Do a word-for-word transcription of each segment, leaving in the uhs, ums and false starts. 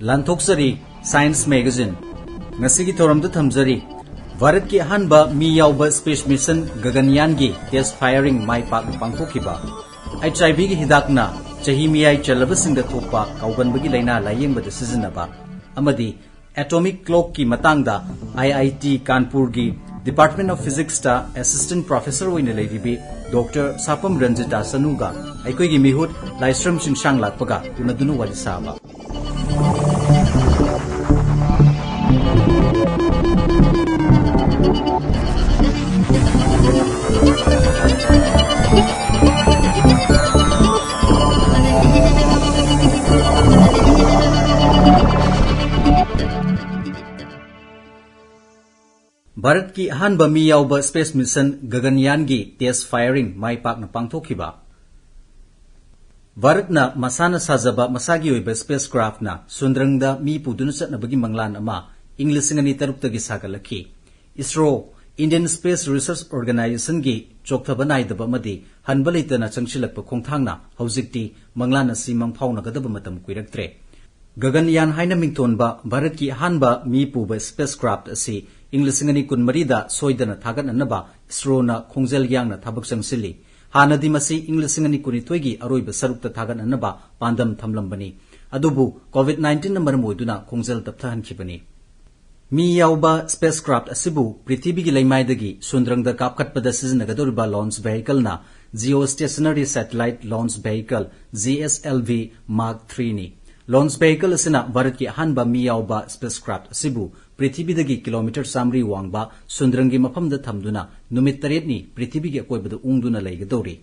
ꯂꯥꯟꯊꯣꯛꯆꯔꯤ Science Magazine꯫ ꯉꯁꯤꯒꯤ ꯊꯧꯔꯝꯗ ꯊꯝꯖꯔꯤ, ꯚꯥꯔꯠꯀꯤ ꯑꯍꯥꯟꯕ ꯃꯤ ꯌꯥꯎꯕ space mission ꯒꯒꯟꯌꯥꯟꯒꯤ test firing ꯃꯥꯏ ꯄꯥꯛꯅ ꯄꯥꯡꯊꯣꯛꯈꯤꯕ, HIV ꯒꯤ ꯍꯤꯗꯥꯛꯅ ꯆꯍꯤ ꯃꯤꯌꯥꯏ ꯆꯜꯂꯕꯁꯤꯡꯗ ꯊꯣꯛꯄ ꯀꯥꯎꯒꯟꯕꯒꯤ ꯂꯥꯏꯅꯥ ꯂꯥꯌꯦꯡꯕꯗ ꯁꯤꯖꯤꯟꯅꯕ, ꯑꯃꯗꯤ atomic clock ꯀꯤ ꯃꯇꯥꯡꯗ IIT ꯀꯥꯟꯄꯨꯔꯒꯤ Department of Physics ꯇ assistant professor ꯑꯣꯏꯅ ꯂꯩꯔꯤꯕꯤ ꯗꯣꯛꯇꯔ ꯁꯥꯄꯝ ꯔꯟꯖꯤꯇꯥ ꯁꯅꯨꯒ ꯑꯩꯈꯣꯏꯒꯤ ꯃꯤꯍꯨꯠ ꯂꯥꯏꯁ꯭ꯔꯝ ꯁꯤꯡꯁꯥꯡ ꯂꯥꯛꯄꯒ ꯎꯅꯗꯨꯅ ꯋꯥꯔꯤ ꯁꯥꯕ꯫ ꯚꯥꯔꯠꯀꯤ ꯑꯍꯥꯟꯕ ꯃꯤ ꯌꯥꯎꯕ space mission ꯒꯒꯟꯌꯥꯟꯒꯤ test firing ꯃꯥꯏ ꯄꯥꯛꯅ ꯄꯥꯡꯊꯣꯛꯈꯤꯕ꯫ ꯚꯥꯔꯠꯅ ꯃꯁꯥꯅ ꯁꯥꯖꯕ ꯃꯁꯥꯒꯤ ꯑꯣꯏꯕ spacecraft ꯅ ꯁꯨꯟꯗ꯭ꯔꯪꯗ ꯃꯤ ꯄꯨꯗꯨꯅ ꯆꯠꯅꯕꯒꯤ ꯃꯪꯂꯥꯟ ꯑꯃ ꯏꯪ ꯂꯤꯁꯤꯡ ꯑꯅꯤ ꯇꯔꯨꯛꯇꯒꯤ ꯁꯥꯒꯠꯂꯛꯈꯤ꯫ ISRO, Indian Space Research Organization ꯒꯤ ꯆꯣꯛꯊꯕ ꯅꯥꯏꯗꯕ ꯑꯃꯗꯤ ꯍꯟꯕ ꯂꯩꯇꯅ ꯆꯪꯁꯤꯜꯂꯛꯄ ꯈꯣꯡꯊꯥꯡꯅ ꯍꯧꯖꯤꯛꯇꯤ ꯃꯪꯂꯥꯟ ꯑꯁꯤ ꯃꯪꯐꯥꯎꯅꯒꯗꯕ ꯃꯇꯝ ꯀꯨꯏꯔꯛꯇ꯭ꯔꯦ꯫ ꯒꯒꯟꯌꯥꯟ ꯍꯥꯏꯅ ꯃꯤꯡꯊꯣꯟꯕ ꯚꯥꯔꯠꯀꯤ ꯑꯍꯥꯟꯕ ꯃꯤ ꯄꯨꯕ spacecraft ꯑꯁꯤ ꯏꯪ ꯂꯤꯁꯤꯡ ꯑꯅꯤ ꯀꯨꯟꯃꯔꯤꯗ ꯁꯣꯏꯗꯅ ꯊꯥꯒꯠꯅꯅꯕ ISRO ꯅ ꯈꯣꯡꯖꯦꯜ ꯌꯥꯡꯅ ꯊꯕꯛ ꯆꯪꯁꯤꯜꯂꯤ꯫ ꯍꯥꯟꯅꯗꯤ ꯃꯁꯤ ꯏꯪ ꯂꯤꯁꯤꯡ ꯑꯅꯤ ꯀꯨꯟꯅꯤꯊꯣꯏꯒꯤ ꯑꯔꯣꯏꯕ ꯁꯔꯨꯛꯇ ꯊꯥꯒꯠꯅꯅꯕ ꯄꯥꯟꯗꯝ ꯊꯝꯂꯝꯕꯅꯤ꯫ ꯑꯗꯨꯕꯨ COVID nineteen ꯅ ꯃꯔꯝ ꯑꯣꯏꯗꯨꯅ ꯈꯣꯡꯖꯦꯜ ꯇꯞꯊꯍꯟꯈꯤꯕꯅꯤ꯫ ꯃꯤ ꯌꯥꯎꯕ spacecraft ꯑꯁꯤꯕꯨ ꯄ꯭ꯔꯤꯊꯤꯕꯤꯒꯤ ꯂꯩꯃꯥꯏꯗꯒꯤ ꯁꯨꯟꯗ꯭ꯔꯪꯗ ꯀꯥꯞꯈꯠꯄꯗ ꯁꯤꯖꯤꯟꯅꯒꯗꯧꯔꯤꯕ launch vehicle ꯅ Geostationary Satellite Launch Vehicle, GSLV Mark three ꯅꯤ꯫ Launch vehicle ꯑꯁꯤꯅ ꯚꯥꯔꯠꯀꯤ ꯑꯍꯥꯟꯕ ꯃꯤ ꯌꯥꯎꯕ spacecraft ꯑꯁꯤꯕꯨ ꯄ꯭ꯔꯤꯊꯤꯕꯤꯗꯒꯤ ꯀꯤꯂꯣꯃꯤꯇꯔ ꯆꯥꯃꯔꯤ ꯋꯥꯡꯕ ꯁꯨꯟꯗ꯭ꯔꯪꯒꯤ ꯃꯐꯝꯗ ꯊꯝꯗꯨꯅ ꯅꯨꯃꯤꯠ ꯇꯔꯦꯠꯅꯤ ꯄ꯭ꯔꯤꯊꯤꯕꯤꯒꯤ ꯑꯀꯣꯏꯕꯗ ꯎꯪꯗꯨꯅ ꯂꯩꯒꯗꯧꯔꯤ꯫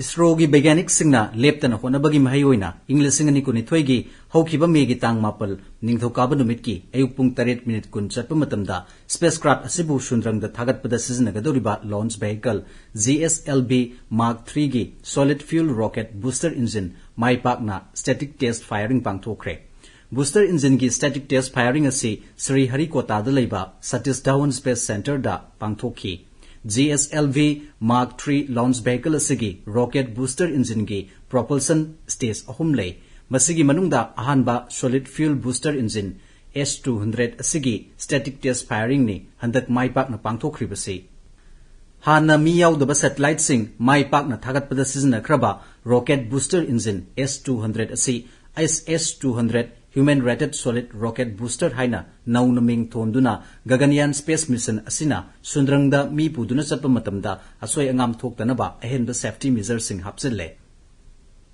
ISRO ꯒꯤ ꯕꯩꯒ꯭ꯌꯥꯅꯤꯛꯁꯤꯡꯅ ꯂꯦꯞꯇꯅ ꯍꯣꯠꯅꯕꯒꯤ ꯃꯍꯩ ꯑꯣꯏꯅ ꯏꯪ ꯂꯤꯁꯤꯡ ꯑꯅꯤ ꯀꯨꯟꯅꯤꯊꯣꯏꯒꯤ ꯍꯧꯈꯤꯕ ꯃꯦꯒꯤ ꯇꯥꯡ ꯃꯥꯄꯜ, ꯅꯤꯡꯊꯧꯀꯥꯕ ꯅꯨꯃꯤꯠꯀꯤ ꯑꯌꯨꯛ ꯄꯨꯡ ꯇꯔꯦꯠ ꯃꯤꯅꯤꯠ ꯀꯨꯟ ꯆꯠꯄ ꯃꯇꯝꯗ spacecraft ꯑꯁꯤꯕꯨ ꯁꯨꯟꯗ꯭ꯔꯪꯗ ꯊꯥꯒꯠꯄꯗ ꯁꯤꯖꯤꯟꯅꯒꯗꯧꯔꯤꯕ launch vehicle, GSLV Mark three ꯒꯤ solid fuel rocket booster engine ꯃꯥꯏ ꯄꯥꯛꯅ static test firing ꯄꯥꯡꯊꯣꯛꯈ꯭ꯔꯦ꯫ Booster engine ꯒꯤ static test firing ꯑꯁꯤ ꯁ꯭ꯔꯤ ꯍꯔꯤꯀꯣꯇꯥꯗ ꯂꯩꯕ ꯁꯇꯤꯁ ꯙꯋꯟ Space Centre ꯗ ꯄꯥꯡꯊꯣꯛꯈꯤ꯫ GSLV Mark three launch vehicle ꯑꯁꯤꯒꯤ rocket booster engine ꯒꯤ propulsion stage ꯑꯍꯨꯝ ꯂꯩ꯫ ꯃꯁꯤꯒꯤ ꯃꯅꯨꯡꯗ ꯑꯍꯥꯟꯕ solid fuel booster engine S two hundred ꯑꯁꯤꯒꯤ static test firingꯅꯤ ꯍꯟꯗꯛ ꯃꯥꯏ ꯄꯥꯛꯅ ꯄꯥꯡꯊꯣꯛꯈ꯭ꯔꯤꯕꯁꯤ꯫ ꯍꯥꯟꯅ ꯃꯤ ꯌꯥꯎꯗꯕ satelliteꯁꯤꯡ ꯃꯥꯏ ꯄꯥꯛꯅ ꯊꯥꯒꯠꯄꯗ ꯁꯤꯖꯤꯟꯅꯈ꯭ꯔꯕ rocket booster engine S two hundred ꯑꯁꯤ S S two hundred human rated solid rocket booster ꯍꯥꯏꯅ ꯅꯧꯅ ꯃꯤꯡ ꯊꯣꯟꯗꯨꯅ Gaganyaan space mission ꯑꯁꯤꯅ ꯁꯨꯟꯗ꯭ꯔꯪꯗ ꯃꯤ ꯄꯨꯗꯨꯅ ꯆꯠꯄ ꯃꯇꯝꯗ ꯑꯁꯣꯏ ꯑꯉꯥꯝ ꯊꯣꯛꯇꯅꯕ ꯑꯍꯦꯟꯕ safety measureꯁꯤꯡ ꯍꯥꯞꯆꯤꯜꯂꯦ꯫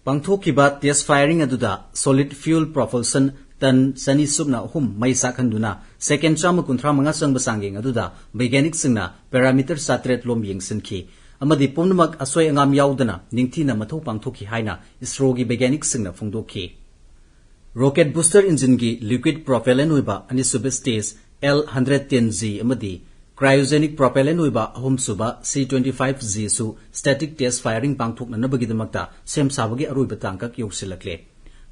ꯄꯥꯡꯊꯣꯛꯈꯤꯕ test firing ꯑꯗꯨꯗ solid fuel propulsion ton ꯆꯅꯤ ꯁꯨꯞꯅ ꯑꯍꯨꯝ ꯃꯩ ꯆꯥꯛꯍꯟꯗꯨꯅ second ꯆꯥꯝꯃ ꯀꯨꯟꯊ꯭ꯔꯥ ꯃꯉꯥ ꯆꯪꯕ ꯆꯥꯡꯌꯦꯡ ꯑꯗꯨꯗ ꯕꯩꯒ꯭ꯌꯥꯅꯤꯛꯁꯤꯡꯅ parameter ꯆꯥꯇꯔꯦꯠ ꯂꯣꯝ ꯌꯦꯡꯁꯤꯟꯈꯤ ꯑꯃꯗꯤ ꯄꯨꯝꯅꯃꯛ ꯑꯁꯣꯏ ꯑꯉꯥꯝ ꯌꯥꯎꯗꯅ ꯅꯤꯡꯊꯤꯅ ꯃꯊꯧ ꯄꯥꯡꯊꯣꯛꯈꯤ ꯍꯥꯏꯅ ISROꯒꯤ ꯕꯩꯒ꯭ꯌꯥꯅꯤꯛꯁꯤꯡꯅ ꯐꯣꯡꯗꯣꯛꯈꯤ꯫ Rocket booster engineꯒꯤ liquid propellant ꯑꯣꯏꯕ ꯑꯅꯤꯁꯨꯕ stage L hundred ten G ꯑꯃꯗꯤ cryogenic propellant ꯑꯣꯏꯕ ꯑꯍꯨꯝꯁꯨꯕ C twenty five G ꯁꯨ static test firing ꯄꯥꯡꯊꯣꯛꯅꯅꯕꯒꯤꯗꯃꯛꯇ ꯁꯦꯝ ꯁꯥꯕꯒꯤ ꯑꯔꯣꯏꯕ ꯇꯥꯡꯀꯛ ꯌꯧꯁꯤꯜꯂꯛꯂꯦ꯫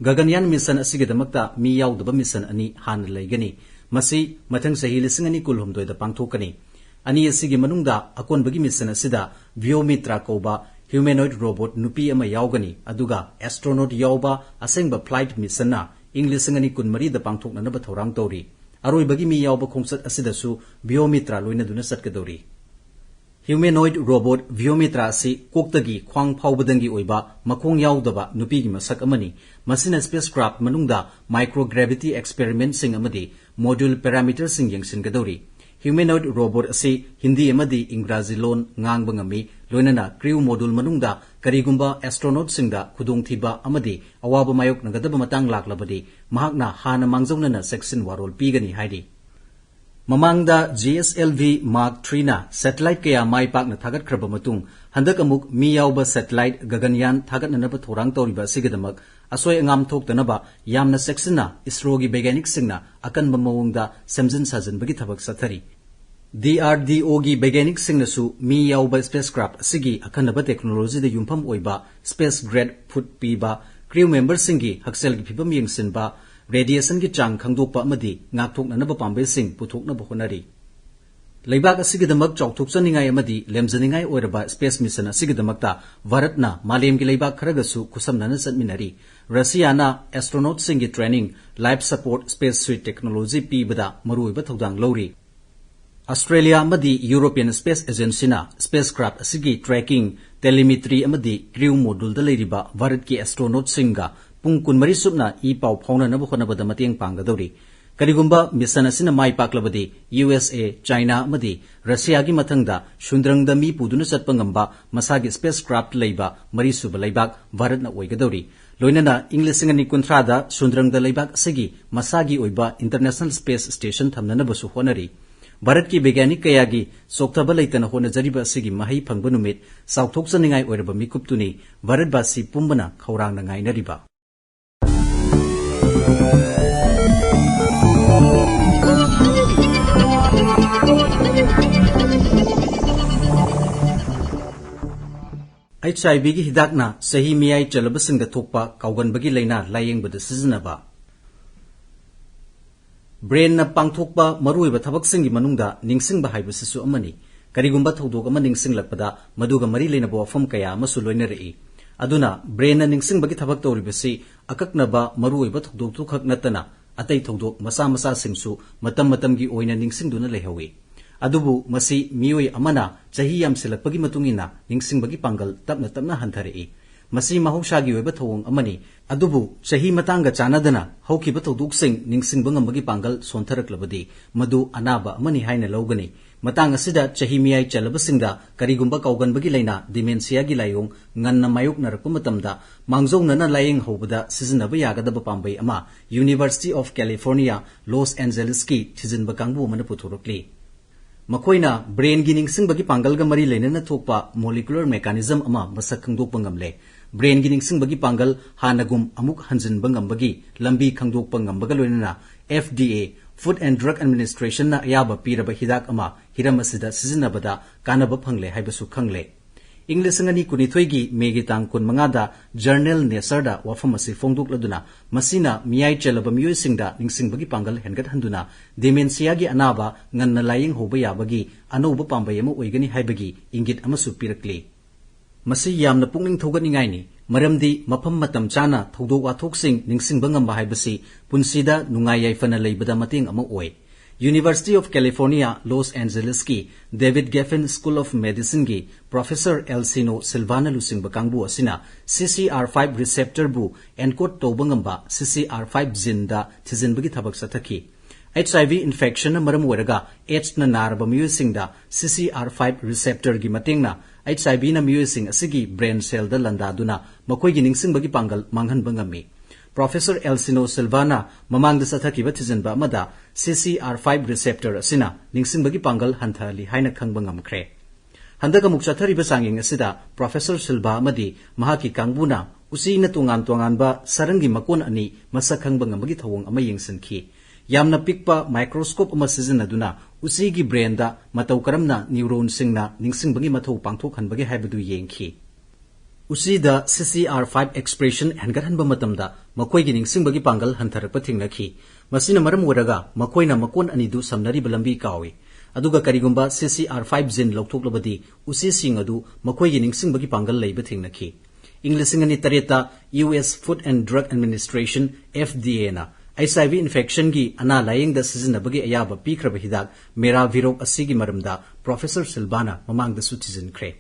Gaganyaan mission ꯑꯁꯤꯒꯤꯗꯃꯛꯇ ꯃꯤ ꯌꯥꯎꯗꯕ mission ꯑꯅꯤ ꯍꯥꯟꯅ ꯂꯩꯒꯅꯤ꯫ ꯃꯁꯤ ꯃꯊꯪ ꯆꯍꯤ ꯂꯤꯁꯤꯡ ꯑꯅꯤ ꯀꯨꯟꯍꯨꯝꯗꯣꯏꯗ ꯄꯥꯡꯊꯣꯛꯀꯅꯤ꯫ ꯑꯅꯤ ꯑꯁꯤꯒꯤ ꯃꯅꯨꯡꯗ ꯑꯀꯣꯟꯕꯒꯤ mission ꯑꯁꯤꯗ Vyoomitra ꯀꯧꯕ humanoid robot ꯅꯨꯄꯤ ꯑꯃ ꯌꯥꯎꯒꯅꯤ, ꯑꯗꯨꯒ astronaut ꯌꯥꯎꯕ ꯑꯁꯦꯡꯕ flight missionꯅ ꯏꯪ ꯂꯤꯁꯤꯡ ꯑꯅꯤ ꯀꯨꯟꯃꯔꯤꯗ ꯄꯥꯡꯊꯣꯛꯅꯅꯕ ꯊꯧꯔꯥꯡ ꯇꯧꯔꯤ꯫ ꯑꯔꯣꯏꯕꯒꯤ ꯃꯤ ꯌꯥꯎꯕ ꯈꯣꯡꯆꯠ ꯑꯁꯤꯗꯁꯨ Vyoomitra ꯂꯣꯏꯅꯗꯨꯅ ꯆꯠꯀꯗꯧꯔꯤ꯫ Humanoid robot Vyoomitra ꯑꯁꯤ ꯀꯣꯛꯇꯒꯤ ꯈ꯭ꯋꯥꯡ ꯐꯥꯎꯕꯗꯪꯒꯤ ꯑꯣꯏꯕ ꯃꯈꯣꯡ ꯌꯥꯎꯗꯕ ꯅꯨꯄꯤꯒꯤ ꯃꯁꯛ ꯑꯃꯅꯤ꯫ ꯃꯁꯤꯅ spacecraft ꯃꯅꯨꯡꯗ microgravity experimentꯁꯤꯡ ꯑꯃꯗꯤ module parameterꯁꯤꯡ ꯌꯦꯡꯁꯤꯟꯒꯗꯧꯔꯤ꯫ Humanoid robot ꯑꯁꯤ ꯍꯤꯟꯗꯤ ꯑꯃꯗꯤ ꯏꯪꯒ꯭ꯔꯥꯖꯤ ꯂꯣꯟ ꯉꯥꯡꯕ ꯉꯝꯃꯤ, ꯂꯣꯏꯅꯅ crew module ꯃꯅꯨꯡꯗ ꯀꯔꯤꯒꯨꯝꯕ astronautꯁꯤꯡꯗ ꯈꯨꯗꯣꯡꯊꯤꯕ ꯑꯃꯗꯤ ꯑꯋꯥꯕ ꯃꯥꯌꯣꯛꯅꯒꯗꯕ ꯃꯇꯥꯡ ꯂꯥꯛꯂꯕꯗꯤ ꯃꯍꯥꯛꯅ ꯍꯥꯟꯅ ꯃꯥꯡꯖꯧꯅꯅ ꯆꯦꯛꯁꯤꯟ ꯋꯥꯔꯣꯜ ꯄꯤꯒꯅꯤ ꯍꯥꯏꯔꯤ꯫ ꯃꯃꯥꯡꯗ G S L V Mark threeꯅ satellite ꯀꯌꯥ ꯃꯥꯏ ꯄꯥꯛꯅ ꯊꯥꯒꯠꯈ꯭ꯔꯕ ꯃꯇꯨꯡ, ꯍꯟꯗꯛ ꯑꯃꯨꯛ ꯃꯤ ꯌꯥꯎꯕ satellite Gaganyaan ꯊꯥꯒꯠꯅꯅꯕ ꯊꯧꯔꯥꯡ ꯇꯧꯔꯤꯕ ꯑꯁꯤꯒꯤꯗꯃꯛ ꯑꯁꯣꯏ ꯑꯉꯥꯝ ꯊꯣꯛꯇꯅꯕ ꯌꯥꯝꯅ ꯆꯦꯛꯁꯤꯟꯅ ISROꯒꯤ ꯕꯩꯒ꯭ꯌꯥꯅꯤꯛꯁꯤꯡꯅ ꯑꯀꯟꯕ ꯃꯑꯣꯡꯗ ꯁꯦꯝꯖꯤꯟ ꯁꯥꯖꯤꯟꯕꯒꯤ ꯊꯕꯛ ꯆꯠꯊꯔꯤ꯫ D R D Oꯒꯤ ꯕꯩꯒ꯭ꯌꯥꯅꯤꯛꯁꯤꯡꯅꯁꯨ ꯃꯤ ꯌꯥꯎꯕ spacecraft ꯑꯁꯤꯒꯤ ꯑꯈꯟꯅꯕ technologyꯗ ꯌꯨꯝꯐꯝ ꯑꯣꯏꯕ space grade food ꯄꯤꯕ, crew memberꯁꯤꯡꯒꯤ ꯍꯛꯁꯦꯜꯒꯤ ꯐꯤꯕꯝ ꯌꯦꯡꯁꯤꯟꯕ, radiationꯒꯤ ꯆꯥꯡ ꯈꯪꯗꯣꯛꯄ ꯑꯃꯗꯤ ꯉꯥꯛꯊꯣꯛꯅꯅꯕ ꯄꯥꯝꯕꯩꯁꯤꯡ ꯄꯨꯊꯣꯛꯅꯕ ꯍꯣꯠꯅꯔꯤ꯫ ꯂꯩꯕꯥꯛ ꯑꯁꯤꯒꯤꯗꯃꯛ ꯆꯥꯎꯊꯣꯛꯆꯅꯤꯡꯉꯥꯏ ꯑꯃꯗꯤ ꯂꯦꯝꯖꯅꯤꯡꯉꯥꯏ ꯑꯣꯏꯔꯕ space mission ꯑꯁꯤꯒꯤꯗꯃꯛꯇ ꯚꯥꯔꯠꯅ ꯃꯥꯂꯦꯝꯒꯤ ꯂꯩꯕꯥꯛ ꯈꯔꯒꯁꯨ ꯈꯨꯠꯁꯝꯅꯅ ꯆꯠꯃꯤꯟꯅꯔꯤ꯫ ꯔꯁꯤꯌꯥꯅ astronautꯁꯤꯡꯒꯤ training, life support, space suit technology ꯄꯤꯕꯗ ꯃꯔꯨꯑꯣꯏꯕ ꯊꯧꯗꯥꯡ ꯂꯧꯔꯤ꯫ ꯑꯁꯇ꯭ꯔꯦꯂꯤꯌꯥ ꯑꯃꯗꯤ European Space Agencyꯅ spacecraft ꯑꯁꯤꯒꯤ tracking, telemetry ꯑꯃꯗꯤ crew moduleꯗ ꯂꯩꯔꯤꯕ ꯚꯥꯔꯠꯀꯤ astronautꯁꯤꯡꯒ ꯄꯨꯡ ꯀꯨꯟꯃꯔꯤ ꯆꯨꯞꯅ ꯏ ꯄꯥꯎ ꯐꯥꯎꯅꯅꯕ ꯍꯣꯠꯅꯕꯗ ꯃꯇꯦꯡ ꯄꯥꯡꯒꯗꯧꯔꯤ꯫ ꯀꯔꯤꯒꯨꯝꯕ mission ꯑꯁꯤꯅ ꯃꯥꯏ ꯄꯥꯛꯂꯕꯗꯤ, U S A, ꯆꯥꯏꯅꯥ ꯑꯃꯗꯤ ꯔꯁꯤꯌꯥꯒꯤ ꯃꯊꯪꯗ ꯁꯨꯟꯗ꯭ꯔꯪꯗ ꯃꯤ ꯄꯨꯗꯨꯅ ꯆꯠꯄ ꯉꯝꯕ ꯃꯁꯥꯒꯤ spacecraft ꯂꯩꯕ ꯃꯔꯤꯁꯨꯕ ꯂꯩꯕꯥꯛ ꯚꯥꯔꯠꯅ ꯑꯣꯏꯒꯗꯧꯔꯤ꯫ ꯂꯣꯏꯅꯅ ꯏꯪ ꯂꯤꯁꯤꯡ ꯑꯅꯤ ꯀꯨꯟꯊ꯭ꯔꯥꯗ ꯁꯨꯟꯗ꯭ꯔꯪꯗ ꯂꯩꯕꯥꯛ ꯑꯁꯤꯒꯤ ꯃꯁꯥꯒꯤ ꯑꯣꯏꯕ International Space Station ꯊꯝꯅꯅꯕꯁꯨ ꯍꯣꯠꯅꯔꯤ꯫ ꯚꯥꯔꯠꯀꯤ ꯕꯩꯒ꯭ꯌꯥꯅꯤꯛ ꯀꯌꯥꯒꯤ ꯆꯣꯛꯊꯕ ꯂꯩꯇꯅ ꯍꯣꯠꯅꯖꯔꯤꯕ ꯑꯁꯤꯒꯤ ꯃꯍꯩ ꯐꯪꯕ ꯅꯨꯃꯤꯠ ꯆꯥꯎꯊꯣꯛꯆꯅꯤꯡꯉꯥꯏ ꯑꯣꯏꯔꯕ ꯃꯤꯀꯨꯞꯇꯨꯅꯤ ꯚꯥꯔꯠꯕꯥꯁꯤ ꯄꯨꯝꯕꯅ ꯈꯧꯔꯥꯡꯅ ꯉꯥꯏꯅꯔꯤꯕ꯫ H I Vꯒꯤ ꯍꯤꯗꯥꯛꯅ ꯆꯍꯤ ꯃꯤꯌꯥꯏ ꯆꯜꯂꯕꯁꯤꯡꯗ ꯊꯣꯛꯄ ꯀꯥꯎꯒꯟꯕꯒꯤ ꯂꯥꯏꯅꯥ ꯂꯥꯌꯦꯡꯕꯗ ꯁꯤꯖꯤꯟꯅꯕ꯫ Brainꯅ ꯄꯥꯡꯊꯣꯛꯄ ꯃꯔꯨꯑꯣꯏꯕ ꯊꯕꯛꯁꯤꯡꯒꯤ ꯃꯅꯨꯡꯗ ꯅꯤꯡꯁꯤꯡꯕ ꯍꯥꯏꯕꯁꯤꯁꯨ ꯑꯃꯅꯤ꯫ ꯀꯔꯤꯒꯨꯝꯕ ꯊꯧꯗꯣꯛ ꯑꯃ ꯅꯤꯡꯁꯤꯡꯂꯛꯄꯗ ꯃꯗꯨꯒ ꯃꯔꯤ ꯂꯩꯅꯕ ꯋꯥꯐꯝ ꯀꯌꯥ ꯑꯃꯁꯨ ꯂꯣꯏꯅꯔꯛꯏ꯫ ꯑꯗꯨꯅ brainꯅ ꯅꯤꯡꯁꯤꯡꯕꯒꯤ ꯊꯕꯛ ꯇꯧꯔꯤꯕꯁꯤ ꯑꯀꯛꯅꯕ ꯃꯔꯨꯑꯣꯏꯕ ꯊꯧꯗꯣꯛꯇꯨꯈꯛ ꯅꯠꯇꯅ ꯑꯇꯩ ꯊꯧꯗꯣꯛ ꯃꯆꯥ ꯃꯆꯥꯁꯤꯡꯁꯨ ꯃꯇꯝ ꯃꯇꯝꯒꯤ ꯑꯣꯏꯅ ꯅꯤꯡꯁꯤꯡꯗꯨꯅ ꯂꯩꯍꯧꯏ꯫ ꯑꯗꯨꯕꯨ ꯃꯁꯤ ꯃꯤꯑꯣꯏ ꯑꯃꯅ ꯆꯍꯤ ꯌꯥꯝꯁꯤꯜꯂꯛꯄꯒꯤ ꯃꯇꯨꯡ ꯏꯟꯅ ꯅꯤꯡꯁꯤꯡꯕꯒꯤ ꯄꯥꯡꯒꯜ ꯇꯞꯅ ꯇꯞꯅ ꯍꯟꯊꯔꯛꯏ꯫ ꯃꯁꯤ ꯃꯍꯧꯁꯥꯒꯤ ꯑꯣꯏꯕ ꯊꯧꯑꯣꯡ ꯑꯃꯅꯤ꯫ ꯑꯗꯨꯕꯨ ꯆꯍꯤ ꯃꯇꯥꯡꯒ ꯆꯥꯟꯅꯗꯅ ꯍꯧꯈꯤꯕ ꯊꯧꯗꯣꯛꯁꯤꯡ ꯅꯤꯡꯁꯤꯡꯕ ꯉꯝꯕꯒꯤ ꯄꯥꯡꯒꯜ ꯁꯣꯟꯊꯔꯛꯂꯕꯗꯤ ꯃꯗꯨ ꯑꯅꯥꯕ ꯑꯃꯅꯤ ꯍꯥꯏꯅ ꯂꯧꯒꯅꯤ꯫ ꯃꯇꯥꯡ ꯑꯁꯤꯗ ꯆꯍꯤ ꯃꯤꯌꯥꯏ ꯆꯜꯂꯕꯁꯤꯡꯗ ꯀꯔꯤꯒꯨꯝꯕ ꯀꯥꯎꯒꯟꯕꯒꯤ ꯂꯥꯏꯅꯥ, dementiaꯒꯤ ꯂꯥꯏꯑꯣꯡ, ꯉꯟꯅ ꯃꯥꯌꯣꯛꯅꯔꯛꯄ ꯃꯇꯝꯗ ꯃꯥꯡꯖꯧꯅꯅ ꯂꯥꯌꯦꯡ ꯍꯧꯕꯗ ꯁꯤꯖꯤꯟꯅꯕ ꯌꯥꯒꯗꯕ ꯄꯥꯝꯕꯩ ꯑꯃ University of California, Los Angelesꯀꯤ ꯊꯤꯖꯤꯟꯕ ꯀꯥꯡꯕꯨ ꯑꯃꯅ ꯄꯨꯊꯣꯔꯛꯂꯤ꯫ ꯃꯈꯣꯏꯅ brainꯒꯤ ꯅꯤꯡꯁꯤꯡꯕꯒꯤ ꯄꯥꯡꯒꯜꯒ ꯃꯔꯤ ꯂꯩꯅꯅ ꯊꯣꯛꯄ molecular mechanism ꯑꯃ ꯃꯁꯛ ꯈꯪꯗꯣꯛꯄ ꯉꯝꯂꯦ꯫ Brainꯒꯤ ꯅꯤꯡꯁꯤꯡꯕꯒꯤ ꯄꯥꯡꯒꯜ ꯍꯥꯟꯅꯒꯨꯝ ꯑꯃꯨꯛ ꯍꯟꯖꯤꯟꯕ ꯉꯝꯕꯒꯤ ꯂꯝꯕꯤ ꯈꯪꯗꯣꯛꯄ ꯉꯝꯕꯒ ꯂꯣꯏꯅꯅ F D A, Food and Drug Administrationꯅ ꯑꯌꯥꯕ ꯄꯤꯔꯕ ꯍꯤꯗꯥꯛ ꯑꯃ ꯍꯤꯔꯝ ꯑꯁꯤꯗ ꯁꯤꯖꯤꯟꯅꯕꯗ ꯀꯥꯟꯅꯕ ꯐꯪꯂꯦ ꯍꯥꯏꯕꯁꯨ ꯈꯪꯂꯦ꯫ ꯏꯪ ꯂꯤꯁꯤꯡ ꯑꯅꯤ ꯀꯨꯟꯅꯤꯊꯣꯏꯒꯤ ꯃꯦꯒꯤ ꯇꯥꯡ ꯀꯨꯟꯃꯉꯥꯗ ꯖꯔꯅꯦꯜ ꯅꯦꯆꯔꯗ ꯋꯥꯐꯝ ꯑꯁꯤ ꯐꯣꯡꯗꯣꯛꯂꯗꯨꯅ, ꯃꯁꯤꯅ ꯃꯤꯌꯥꯏ ꯆꯦꯜꯂꯕ ꯃꯤꯑꯣꯏꯁꯤꯡꯗ ꯅꯤꯡꯁꯤꯡꯕꯒꯤ ꯄꯥꯡꯒꯜ ꯍꯦꯟꯒꯠꯍꯟꯗꯨꯅ, ꯗꯤꯃꯦꯟꯁꯤꯌꯥꯒꯤ ꯑꯅꯥꯕ ꯉꯟꯅ ꯂꯥꯌꯦꯡ ꯍꯧꯕ ꯌꯥꯕꯒꯤ ꯑꯅꯧꯕ ꯄꯥꯝꯕꯩ ꯑꯃ ꯑꯣꯏꯒꯅꯤ ꯍꯥꯏꯕꯒꯤ ꯏꯪꯒꯤꯠ ꯑꯃꯁꯨ ꯄꯤꯔꯛꯂꯤ꯫ ꯃꯁꯤ ꯌꯥꯝꯅ ꯄꯨꯛꯅꯤꯡ ꯊꯧꯒꯠꯅꯤꯡꯉꯥꯏꯅꯤ, ꯃꯔꯝꯗꯤ ꯃꯐꯝ ꯃꯇꯝ ꯆꯥꯅ ꯊꯧꯗꯣꯛ ꯋꯥꯊꯣꯛꯁꯤꯡ ꯅꯤꯡꯁꯤꯡꯕ ꯉꯝꯕ ꯍꯥꯏꯕꯁꯤ ꯄꯨꯟꯁꯤꯗ ꯅꯨꯡꯉꯥꯏ ꯌꯥꯏꯐꯅ ꯂꯩꯕꯗ ꯃꯇꯦꯡ ꯑꯃ ꯑꯣꯏ꯫ University of California, Los Angeles-ꯀꯤ David Geffen School of Medicine-ꯒꯤ Professor Elsino Silva-ꯅ ꯂꯨꯆꯤꯡꯕ ꯀꯥꯡꯕꯨ ꯑꯁꯤꯅ C C R five receptor-ꯕꯨ encode ꯇꯧꯕ ꯉꯝꯕ C C R five gene-ꯗ ꯊꯤꯖꯤꯟꯕꯒꯤ ꯊꯕꯛ ꯆꯠꯊꯈꯤ꯫ H I V infection-ꯅ ꯃꯔꯝ ꯑꯣꯏꯔꯒ AIDS-ꯅ ꯅꯥꯔꯕ ꯃꯤꯑꯣꯏꯁꯤꯡꯗ C C R five receptor-ꯒꯤ ꯃꯇꯦꯡꯅ H I V-ꯅ ꯃꯤꯑꯣꯏꯁꯤꯡ ꯑꯁꯤꯒꯤ brain cell-ꯗ ꯂꯥꯟꯗꯥꯗꯨꯅ ꯃꯈꯣꯏꯒꯤ ꯅꯤꯡꯁꯤꯡꯕꯒꯤ ꯄꯥꯡꯒꯜ ꯃꯥꯡꯍꯟꯕ ꯉꯝꯃꯤ꯫ Professor Elsino Silva-ꯅ ꯃꯃꯥꯡꯗ ꯆꯠꯊꯈꯤꯕ ꯊꯤꯖꯤꯟꯕ ꯑꯃꯗ C C R five receptor ꯑꯁꯤꯅ ꯅꯤꯡꯁꯤꯡꯕꯒꯤ ꯄꯥꯡꯒꯜ ꯍꯟꯊꯍꯜꯂꯤ ꯍꯥꯏꯅ ꯈꯪꯕ ꯉꯝꯈ꯭ꯔꯦ꯫ ꯍꯟꯗꯛ ꯑꯃꯨꯛ ꯆꯠꯊꯔꯤꯕ ꯆꯥꯡꯌꯦꯡ ꯑꯁꯤꯗ Professor Silva ꯑꯃꯗꯤ ꯃꯍꯥꯛꯀꯤ ꯀꯥꯡꯕꯨꯅ ꯎꯆꯤꯅ ꯇꯣꯉꯥꯟ ꯇꯣꯉꯥꯟꯕ ꯁꯔꯪꯒꯤ ꯃꯀꯣꯟ ꯑꯅꯤ ꯃꯁꯛ ꯈꯪꯕ ꯉꯝꯕꯒꯤ ꯊꯧꯑꯣꯡ ꯑꯃ ꯌꯦꯡꯁꯤꯟꯈꯤ꯫ ꯌꯥꯝꯅ ꯄꯤꯛꯄ microscope ꯑꯃ ꯁꯤꯖꯤꯟꯅꯗꯨꯅ ꯎꯆꯤꯒꯤ brain-ꯗ ꯃꯇꯧ ꯀꯔꯝꯅ neuron-ꯁꯤꯡꯅ ꯅꯤꯡꯁꯤꯡꯕꯒꯤ ꯃꯊꯧ ꯄꯥꯡꯊꯣꯛꯍꯟꯕꯒꯦ ꯍꯥꯏꯕꯗꯨ ꯌꯦꯡꯈꯤ꯫ ꯎꯆꯤꯗ C C R five expression ꯍꯦꯟꯒꯠꯍꯟꯕ ꯃꯇꯝꯗ ꯃꯈꯣꯏꯒꯤ ꯅꯤꯡꯁꯤꯡꯕꯒꯤ ꯄꯥꯡꯒꯜ ꯍꯟꯊꯔꯛꯄ ꯊꯦꯡꯅꯈꯤ꯫ ꯃꯁꯤꯅ ꯃꯔꯝ ꯑꯣꯏꯔꯒ ꯃꯈꯣꯏꯅ ꯃꯀꯣꯟ ꯑꯅꯤꯗꯨ ꯁꯝꯅꯔꯤꯕ ꯂꯝꯕꯤ ꯀꯥꯎꯏ꯫ ꯑꯗꯨꯒ ꯀꯔꯤꯒꯨꯝꯕ C C R five gene ꯂꯧꯊꯣꯛꯂꯕꯗꯤ ꯎꯆꯤꯁꯤꯡ ꯑꯗꯨ ꯃꯈꯣꯏꯒꯤ ꯅꯤꯡꯁꯤꯡꯕꯒꯤ ꯄꯥꯡꯒꯜ ꯂꯩꯕ ꯊꯦꯡꯅꯈꯤ꯫ ꯏꯪ ꯂꯤꯁꯤꯡ ꯑꯅꯤ ꯇꯔꯦꯠꯇ U S Food and Drug Administration, F D A-ꯅ H I V infection-ꯒꯤ ꯑꯅꯥ ꯂꯥꯌꯦꯡꯗ ꯁꯤꯖꯤꯟꯅꯕꯒꯤ ꯑꯌꯥꯕ ꯄꯤꯈ꯭ꯔꯕ ꯍꯤꯗꯥꯛ Miraviroc ꯑꯁꯤꯒꯤ ꯃꯔꯝꯗ Professor Silva-ꯅ ꯃꯃꯥꯡꯗꯁꯨ ꯊꯤꯖꯤꯟꯈ꯭ꯔꯦ꯫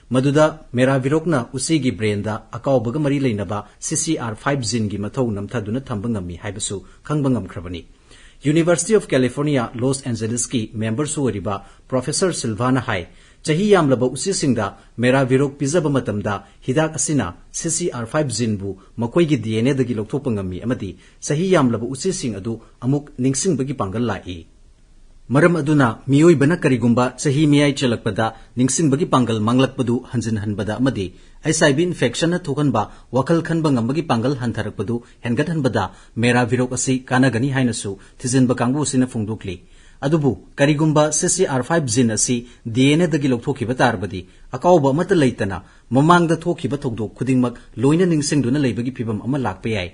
ꯃꯗꯨꯗ Miraviroc-ꯅ ꯎꯆꯤꯒꯤ brain-ꯗ ꯑꯀꯥꯎꯕꯒ ꯃꯔꯤ ꯂꯩꯅꯕ C C R five gene-ꯒꯤ ꯃꯊꯧ ꯅꯝꯊꯗꯨꯅ ꯊꯝꯕ ꯉꯝꯃꯤ ꯍꯥꯏꯕꯁꯨ ꯈꯪꯕ ꯉꯝꯈ꯭ꯔꯕꯅꯤ꯫ University of California, Los Angeles-ꯀꯤ member-ꯁꯨ ꯑꯣꯏꯔꯤꯕ Professor Silva-ꯅ ꯍꯥꯏ, ꯆꯍꯤ ꯌꯥꯝꯂꯕ ꯎꯆꯤꯁꯤꯡꯗ Miraviroc ꯄꯤꯖꯕ ꯃꯇꯝꯗ ꯍꯤꯗꯥꯛ ꯑꯁꯤꯅ C C R five gene-ꯕꯨ ꯃꯈꯣꯏꯒꯤ D N A-ꯗꯒꯤ ꯂꯧꯊꯣꯛꯄ ꯉꯝꯃꯤ ꯑꯃꯗꯤ ꯆꯍꯤ ꯌꯥꯝꯂꯕ ꯎꯆꯤꯁꯤꯡ ꯑꯗꯨ ꯑꯃꯨꯛ ꯅꯤꯡꯁꯤꯡꯕꯒꯤ ꯄꯥꯡꯒꯜ ꯂꯥꯛꯏ꯫ ꯃꯔꯝ ꯑꯗꯨꯅ ꯃꯤꯑꯣꯏꯕꯅ ꯀꯔꯤꯒꯨꯝꯕ ꯆꯍꯤ ꯃꯤꯌꯥꯏ ꯆꯜꯂꯛꯄꯗ ꯅꯤꯡꯁꯤꯡꯕꯒꯤ ꯄꯥꯡꯒꯜ ꯃꯥꯡꯂꯛꯄꯗꯨ ꯍꯟꯖꯤꯟꯍꯟꯕꯗ ꯑꯃꯗꯤ H I V infection-ꯅ ꯊꯣꯛꯍꯟꯕ ꯋꯥꯈꯜ ꯈꯟꯕ ꯉꯝꯕꯒꯤ ꯄꯥꯡꯒꯜ ꯍꯟꯊꯔꯛꯄꯗꯨ ꯍꯦꯟꯒꯠꯍꯟꯕꯗ Miraviroc ꯑꯁꯤ ꯀꯥꯟꯅꯒꯅꯤ ꯍꯥꯏꯅꯁꯨ ꯊꯤꯖꯤꯟꯕ ꯀꯥꯡꯕꯨ ꯑꯁꯤꯅ ꯐꯣꯡꯗꯣꯛꯂꯤ꯫ ꯑꯗꯨꯕꯨ ꯀꯔꯤꯒꯨꯝꯕ C C R five gene ꯑꯁꯤ D N A ꯗꯒꯤ ꯂꯧꯊꯣꯛꯈꯤꯕ ꯇꯥꯔꯕꯗꯤ, ꯑꯀꯥꯎꯕ ꯑꯃꯠꯇ ꯂꯩꯇꯅ ꯃꯃꯥꯡꯗ ꯊꯣꯛꯈꯤꯕ ꯊꯧꯗꯣꯛ ꯈꯨꯗꯤꯡꯃꯛ ꯂꯣꯏꯅ ꯅꯤꯡꯁꯤꯡꯗꯨꯅ ꯂꯩꯕꯒꯤ ꯐꯤꯚꯝ ꯑꯃ ꯂꯥꯛꯄ ꯌꯥꯏ꯫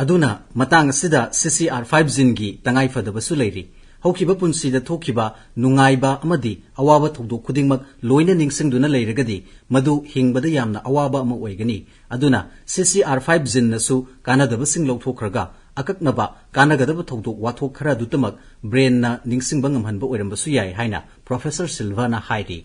ꯑꯗꯨꯅ ꯃꯇꯥꯡ ꯑꯁꯤꯗ C C R five gene ꯒꯤ ꯇꯉꯥꯏ ꯐꯗꯕꯁꯨ ꯂꯩꯔꯤ꯫ ꯍꯧꯈꯤꯕ ꯄꯨꯟꯁꯤꯗ ꯊꯣꯛꯈꯤꯕ ꯅꯨꯡꯉꯥꯏꯕ ꯑꯃꯗꯤ ꯑꯋꯥꯕ ꯊꯧꯗꯣꯛ ꯈꯨꯗꯤꯡꯃꯛ ꯂꯣꯏꯅ ꯅꯤꯡꯁꯤꯡꯗꯨꯅ ꯂꯩꯔꯒꯗꯤ, ꯃꯗꯨ ꯍꯤꯡꯕꯗ ꯌꯥꯝꯅ ꯑꯋꯥꯕ ꯑꯃ ꯑꯣꯏꯒꯅꯤ꯫ ꯑꯗꯨꯅ C C R five gene ꯅꯁꯨ ꯀꯥꯟꯅꯗꯕꯁꯤꯡ ꯂꯧꯊꯣꯛꯈ꯭ꯔꯒ, ꯑꯀꯛꯅꯕ ꯀꯥꯟꯅꯒꯗꯕ ꯊꯧꯗꯣꯛ ꯋꯥꯊꯣꯛ ꯈꯔ ꯑꯗꯨꯇꯃꯛ brain ꯅ ꯅꯤꯡꯁꯤꯡꯕ ꯉꯝꯍꯟꯕ ꯑꯣꯏꯔꯝꯕꯁꯨ ꯌꯥꯏ ꯍꯥꯏꯅ Professor Silva ꯅ ꯍꯥꯏꯔꯤ꯫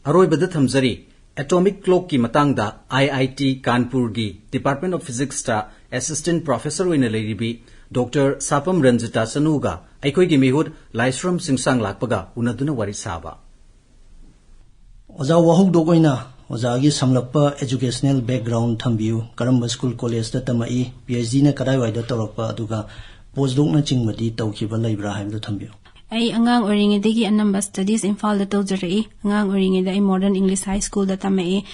ꯑꯔꯣꯏꯕꯗ ꯊꯝꯖꯔꯤ, atomic clock ꯀꯤ ꯃꯇꯥꯡꯗ I I T ꯀꯥꯟꯄꯨꯔꯒꯤ Department of Physics ꯇ Assistant Professor ꯑꯣꯏꯅ ꯂꯩꯔꯤꯕꯤ Doctor ꯁꯥꯄꯝ ꯔꯟꯖꯤꯇꯥ ꯆꯅꯨꯒ ꯑꯩꯈꯣꯏꯒꯤ ꯃꯤꯍꯨꯠ ꯂꯥꯏꯁ꯭ꯔꯝ ꯆꯤꯡꯁꯥꯡ ꯂꯥꯛꯄꯒ ꯎꯅꯗꯨꯅ ꯋꯥꯔꯤ ꯁꯥꯕ꯫ ꯑꯣꯖꯥ, ꯋꯥꯍꯧꯗꯣꯛ ꯑꯣꯏꯅ ꯑꯣꯖꯥꯒꯤ ꯁꯝꯂꯞꯄ educational background ꯊꯝꯕꯤꯌꯨ꯫ ꯀꯔꯝꯕ school, college ꯇ ꯇꯝꯃꯛꯏ? PhD ꯅ ꯀꯗꯥꯏꯋꯥꯏꯗ ꯇꯧꯔꯛꯄ? ꯑꯗꯨꯒ postdoc ꯅꯆꯤꯡꯕꯗꯤ ꯇꯧꯈꯤꯕ ꯂꯩꯕ꯭ꯔꯥ ꯍꯥꯏꯕꯗꯨ ꯊꯝꯕꯤꯌꯨ꯫ ꯑꯩ ꯑꯉꯥꯡ ꯑꯣꯏꯔꯤꯉꯩꯗꯒꯤ ꯑꯅꯝꯕ studies ꯏꯝꯐꯥꯜꯗ ꯇꯧꯖꯔꯛꯏ꯫ ꯑꯉꯥꯡ ꯑꯣꯏꯔꯤꯉꯩꯗ ꯑꯩ Modern English High School ꯗ ꯇꯝꯃꯛꯏ,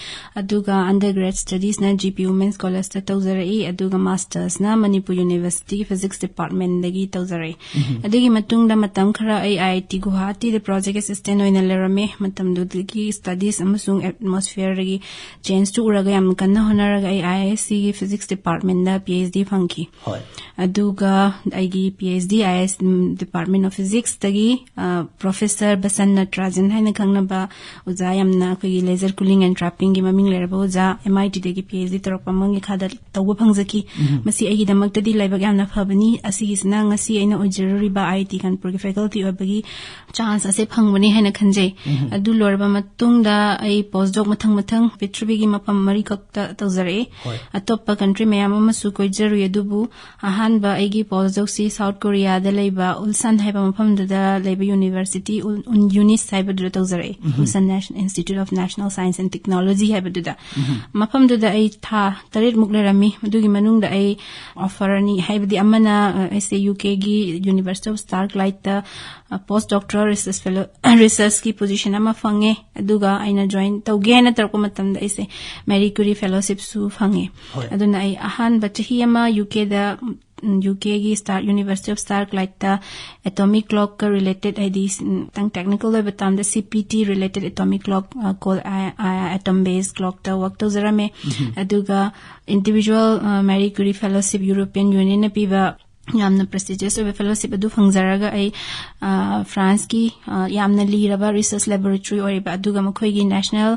ꯑꯗꯨꯒ undergrad studies ꯅ G P Women's College ꯇ ꯇꯧꯖꯔꯛꯏ, ꯑꯗꯨꯒ masters ꯅ ꯃꯅꯤꯄꯨꯔ University ꯒꯤ Physics Department ꯗꯒꯤ ꯇꯧꯖꯔꯛꯏ꯫ ꯑꯗꯨꯒꯤ ꯃꯇꯨꯡꯗ ꯃꯇꯝ ꯈꯔ ꯑꯩ I I T ꯒꯨꯋꯥꯍꯥꯇꯤꯗ project assistant ꯑꯣꯏꯅ ꯂꯩꯔꯝꯃꯤ꯫ ꯃꯇꯝꯗꯨꯗꯒꯤ studies ꯑꯃꯁꯨꯡ atmosphere ꯗꯒꯤ change ꯇꯨ ꯎꯔꯒ ꯌꯥꯝ ꯀꯟꯅ ꯍꯣꯠꯅꯔꯒ ꯑꯩ I I S C ꯒꯤ Physics Department ꯗ PhD ꯐꯪꯈꯤ꯫ ꯍꯣꯏ꯫ ꯑꯗꯨꯒ ꯑꯩꯒꯤ PhD I I S Department of Physics ꯇꯒꯤ, ꯑ, Professor ꯕꯁꯟ ꯅꯠꯇ꯭ꯔꯥꯖꯟ ꯍꯥꯏꯅ ꯈꯪꯅꯕ ꯑꯣꯖꯥ, ꯌꯥꯝꯅ ꯑꯩꯈꯣꯏꯒꯤ laser cooling and trapping ꯒꯤ ꯃꯃꯤꯡ ꯂꯩꯔꯕ ꯑꯣꯖꯥ, M I T ꯗꯒꯤ PhD ꯇꯧꯔꯛꯄ ꯑꯃꯒꯤ ꯃꯈꯥꯗ ꯇꯧꯕ ꯐꯪꯖꯈꯤ꯫ ꯃꯁꯤ ꯑꯩꯒꯤꯗꯃꯛꯇꯗꯤ ꯂꯥꯏꯕꯛ ꯌꯥꯝꯅ ꯐꯕꯅꯤ꯫ ꯑꯁꯤꯒꯤꯁꯤꯅ ꯉꯁꯤ ꯑꯩꯅ ꯑꯣꯏꯖꯔꯨꯔꯤꯕ I I T ꯀꯥꯟꯄꯨꯔꯒꯤ faculty ꯑꯣꯏꯕꯒꯤ chance ꯑꯁꯦ ꯐꯪꯕꯅꯤ ꯍꯥꯏꯅ ꯈꯟꯖꯩ꯫ ꯑꯗꯨ ꯂꯣꯏꯔꯕ ꯃꯇꯨꯡꯗ ꯑꯩ postdoc ꯃꯊꯪ ꯃꯊꯪ ꯄ꯭ꯔꯤꯊꯤꯕꯤꯒꯤ ꯃꯐꯝ ꯃꯔꯤꯈꯛꯇ ꯇꯧꯖꯔꯛꯏ꯫ ꯍꯣꯏ꯫ ꯑꯇꯣꯞꯄ country ꯃꯌꯥꯝ ꯑꯃꯁꯨ ꯀꯣꯏꯖꯔꯨꯏ, ꯑꯗꯨꯕꯨ ꯑꯍꯥꯟꯕ ꯑꯩꯒꯤ postdoc ꯁꯤ South Korea ꯗ ꯂꯩꯕ Ulsan ꯍꯥꯏꯕ ꯃꯐꯝꯗꯨꯗ ꯂꯩꯕ ꯌꯨꯅꯤꯚꯔꯁꯤꯇꯤ ꯎꯟ- ꯎꯟ- ꯌꯨꯅꯤꯁ ꯍꯥꯏꯕꯗꯨꯗ ꯇꯧꯖꯔꯛꯑꯦ, ꯎꯁꯟ Nation- Institute of National Science and Technology ꯍꯥꯏꯕꯗꯨꯗ. ꯃꯐꯝꯗꯨꯗ ꯑꯩ ꯊꯥ ꯇꯔꯦꯠꯃꯨꯛ ꯂꯩꯔꯝꯃꯤ꯫ ꯑꯗꯨꯒꯤ ꯃꯅꯨꯡꯗ ꯑꯩ ꯑꯣꯐꯔ ꯑꯅꯤ, ꯍꯥꯏꯕꯗꯤ ꯑꯃꯅ, ꯑ, ꯑꯩꯁꯦ ꯌꯨ ꯀꯦꯒꯤ University of Strathclydeꯇ, ꯑ, post doctoral research fellow researchꯀꯤ position ꯑꯃ ꯐꯪꯉꯦ꯫ ꯑꯗꯨꯒ ꯑꯩꯅ join ꯇꯧꯒꯦ ꯍꯥꯏꯅ ꯇꯧꯔꯛꯄ ꯃꯇꯝꯗ ꯑꯩꯁꯦ Marie Curie fellowshipꯁꯨ ꯐꯪꯉꯦ꯫ ꯍꯣꯏ꯫ ꯑꯗꯨꯅ ꯑꯩ ꯑꯍꯥꯟꯕ ꯆꯍꯤ ꯑꯃ ꯌꯨ ꯀꯦꯗ, ꯎꯝ, ꯌꯨ ꯀꯦꯒꯤ Star- University of Strathclydeꯇ Atomic Clockꯀ related, ꯍꯥꯏꯗꯤ, ꯎꯝ, ꯈꯤꯇꯪ technical ꯑꯣꯏꯕ termꯗ C P T related atomic clock, ꯑ, called, ꯑ, ꯑ, atom based clockꯇ work ꯇꯧꯖꯔꯝꯃꯦ꯫ ꯑꯗꯨꯒ individual, ꯑ, Marie Curie fellowship European Unionꯅ ꯄꯤꯕ ꯌꯥꯝꯅ prestigious ꯑꯣꯏꯕ fellowship ꯑꯗꯨ ꯐꯪꯖꯔꯒ ꯑꯩ, ꯑ, Franceꯀꯤ, ꯑ, ꯌꯥꯝꯅ ꯂꯤꯔꯕ research laboratory ꯑꯣꯏꯔꯤꯕ, ꯑꯗꯨꯒ ꯃꯈꯣꯏꯒꯤ national,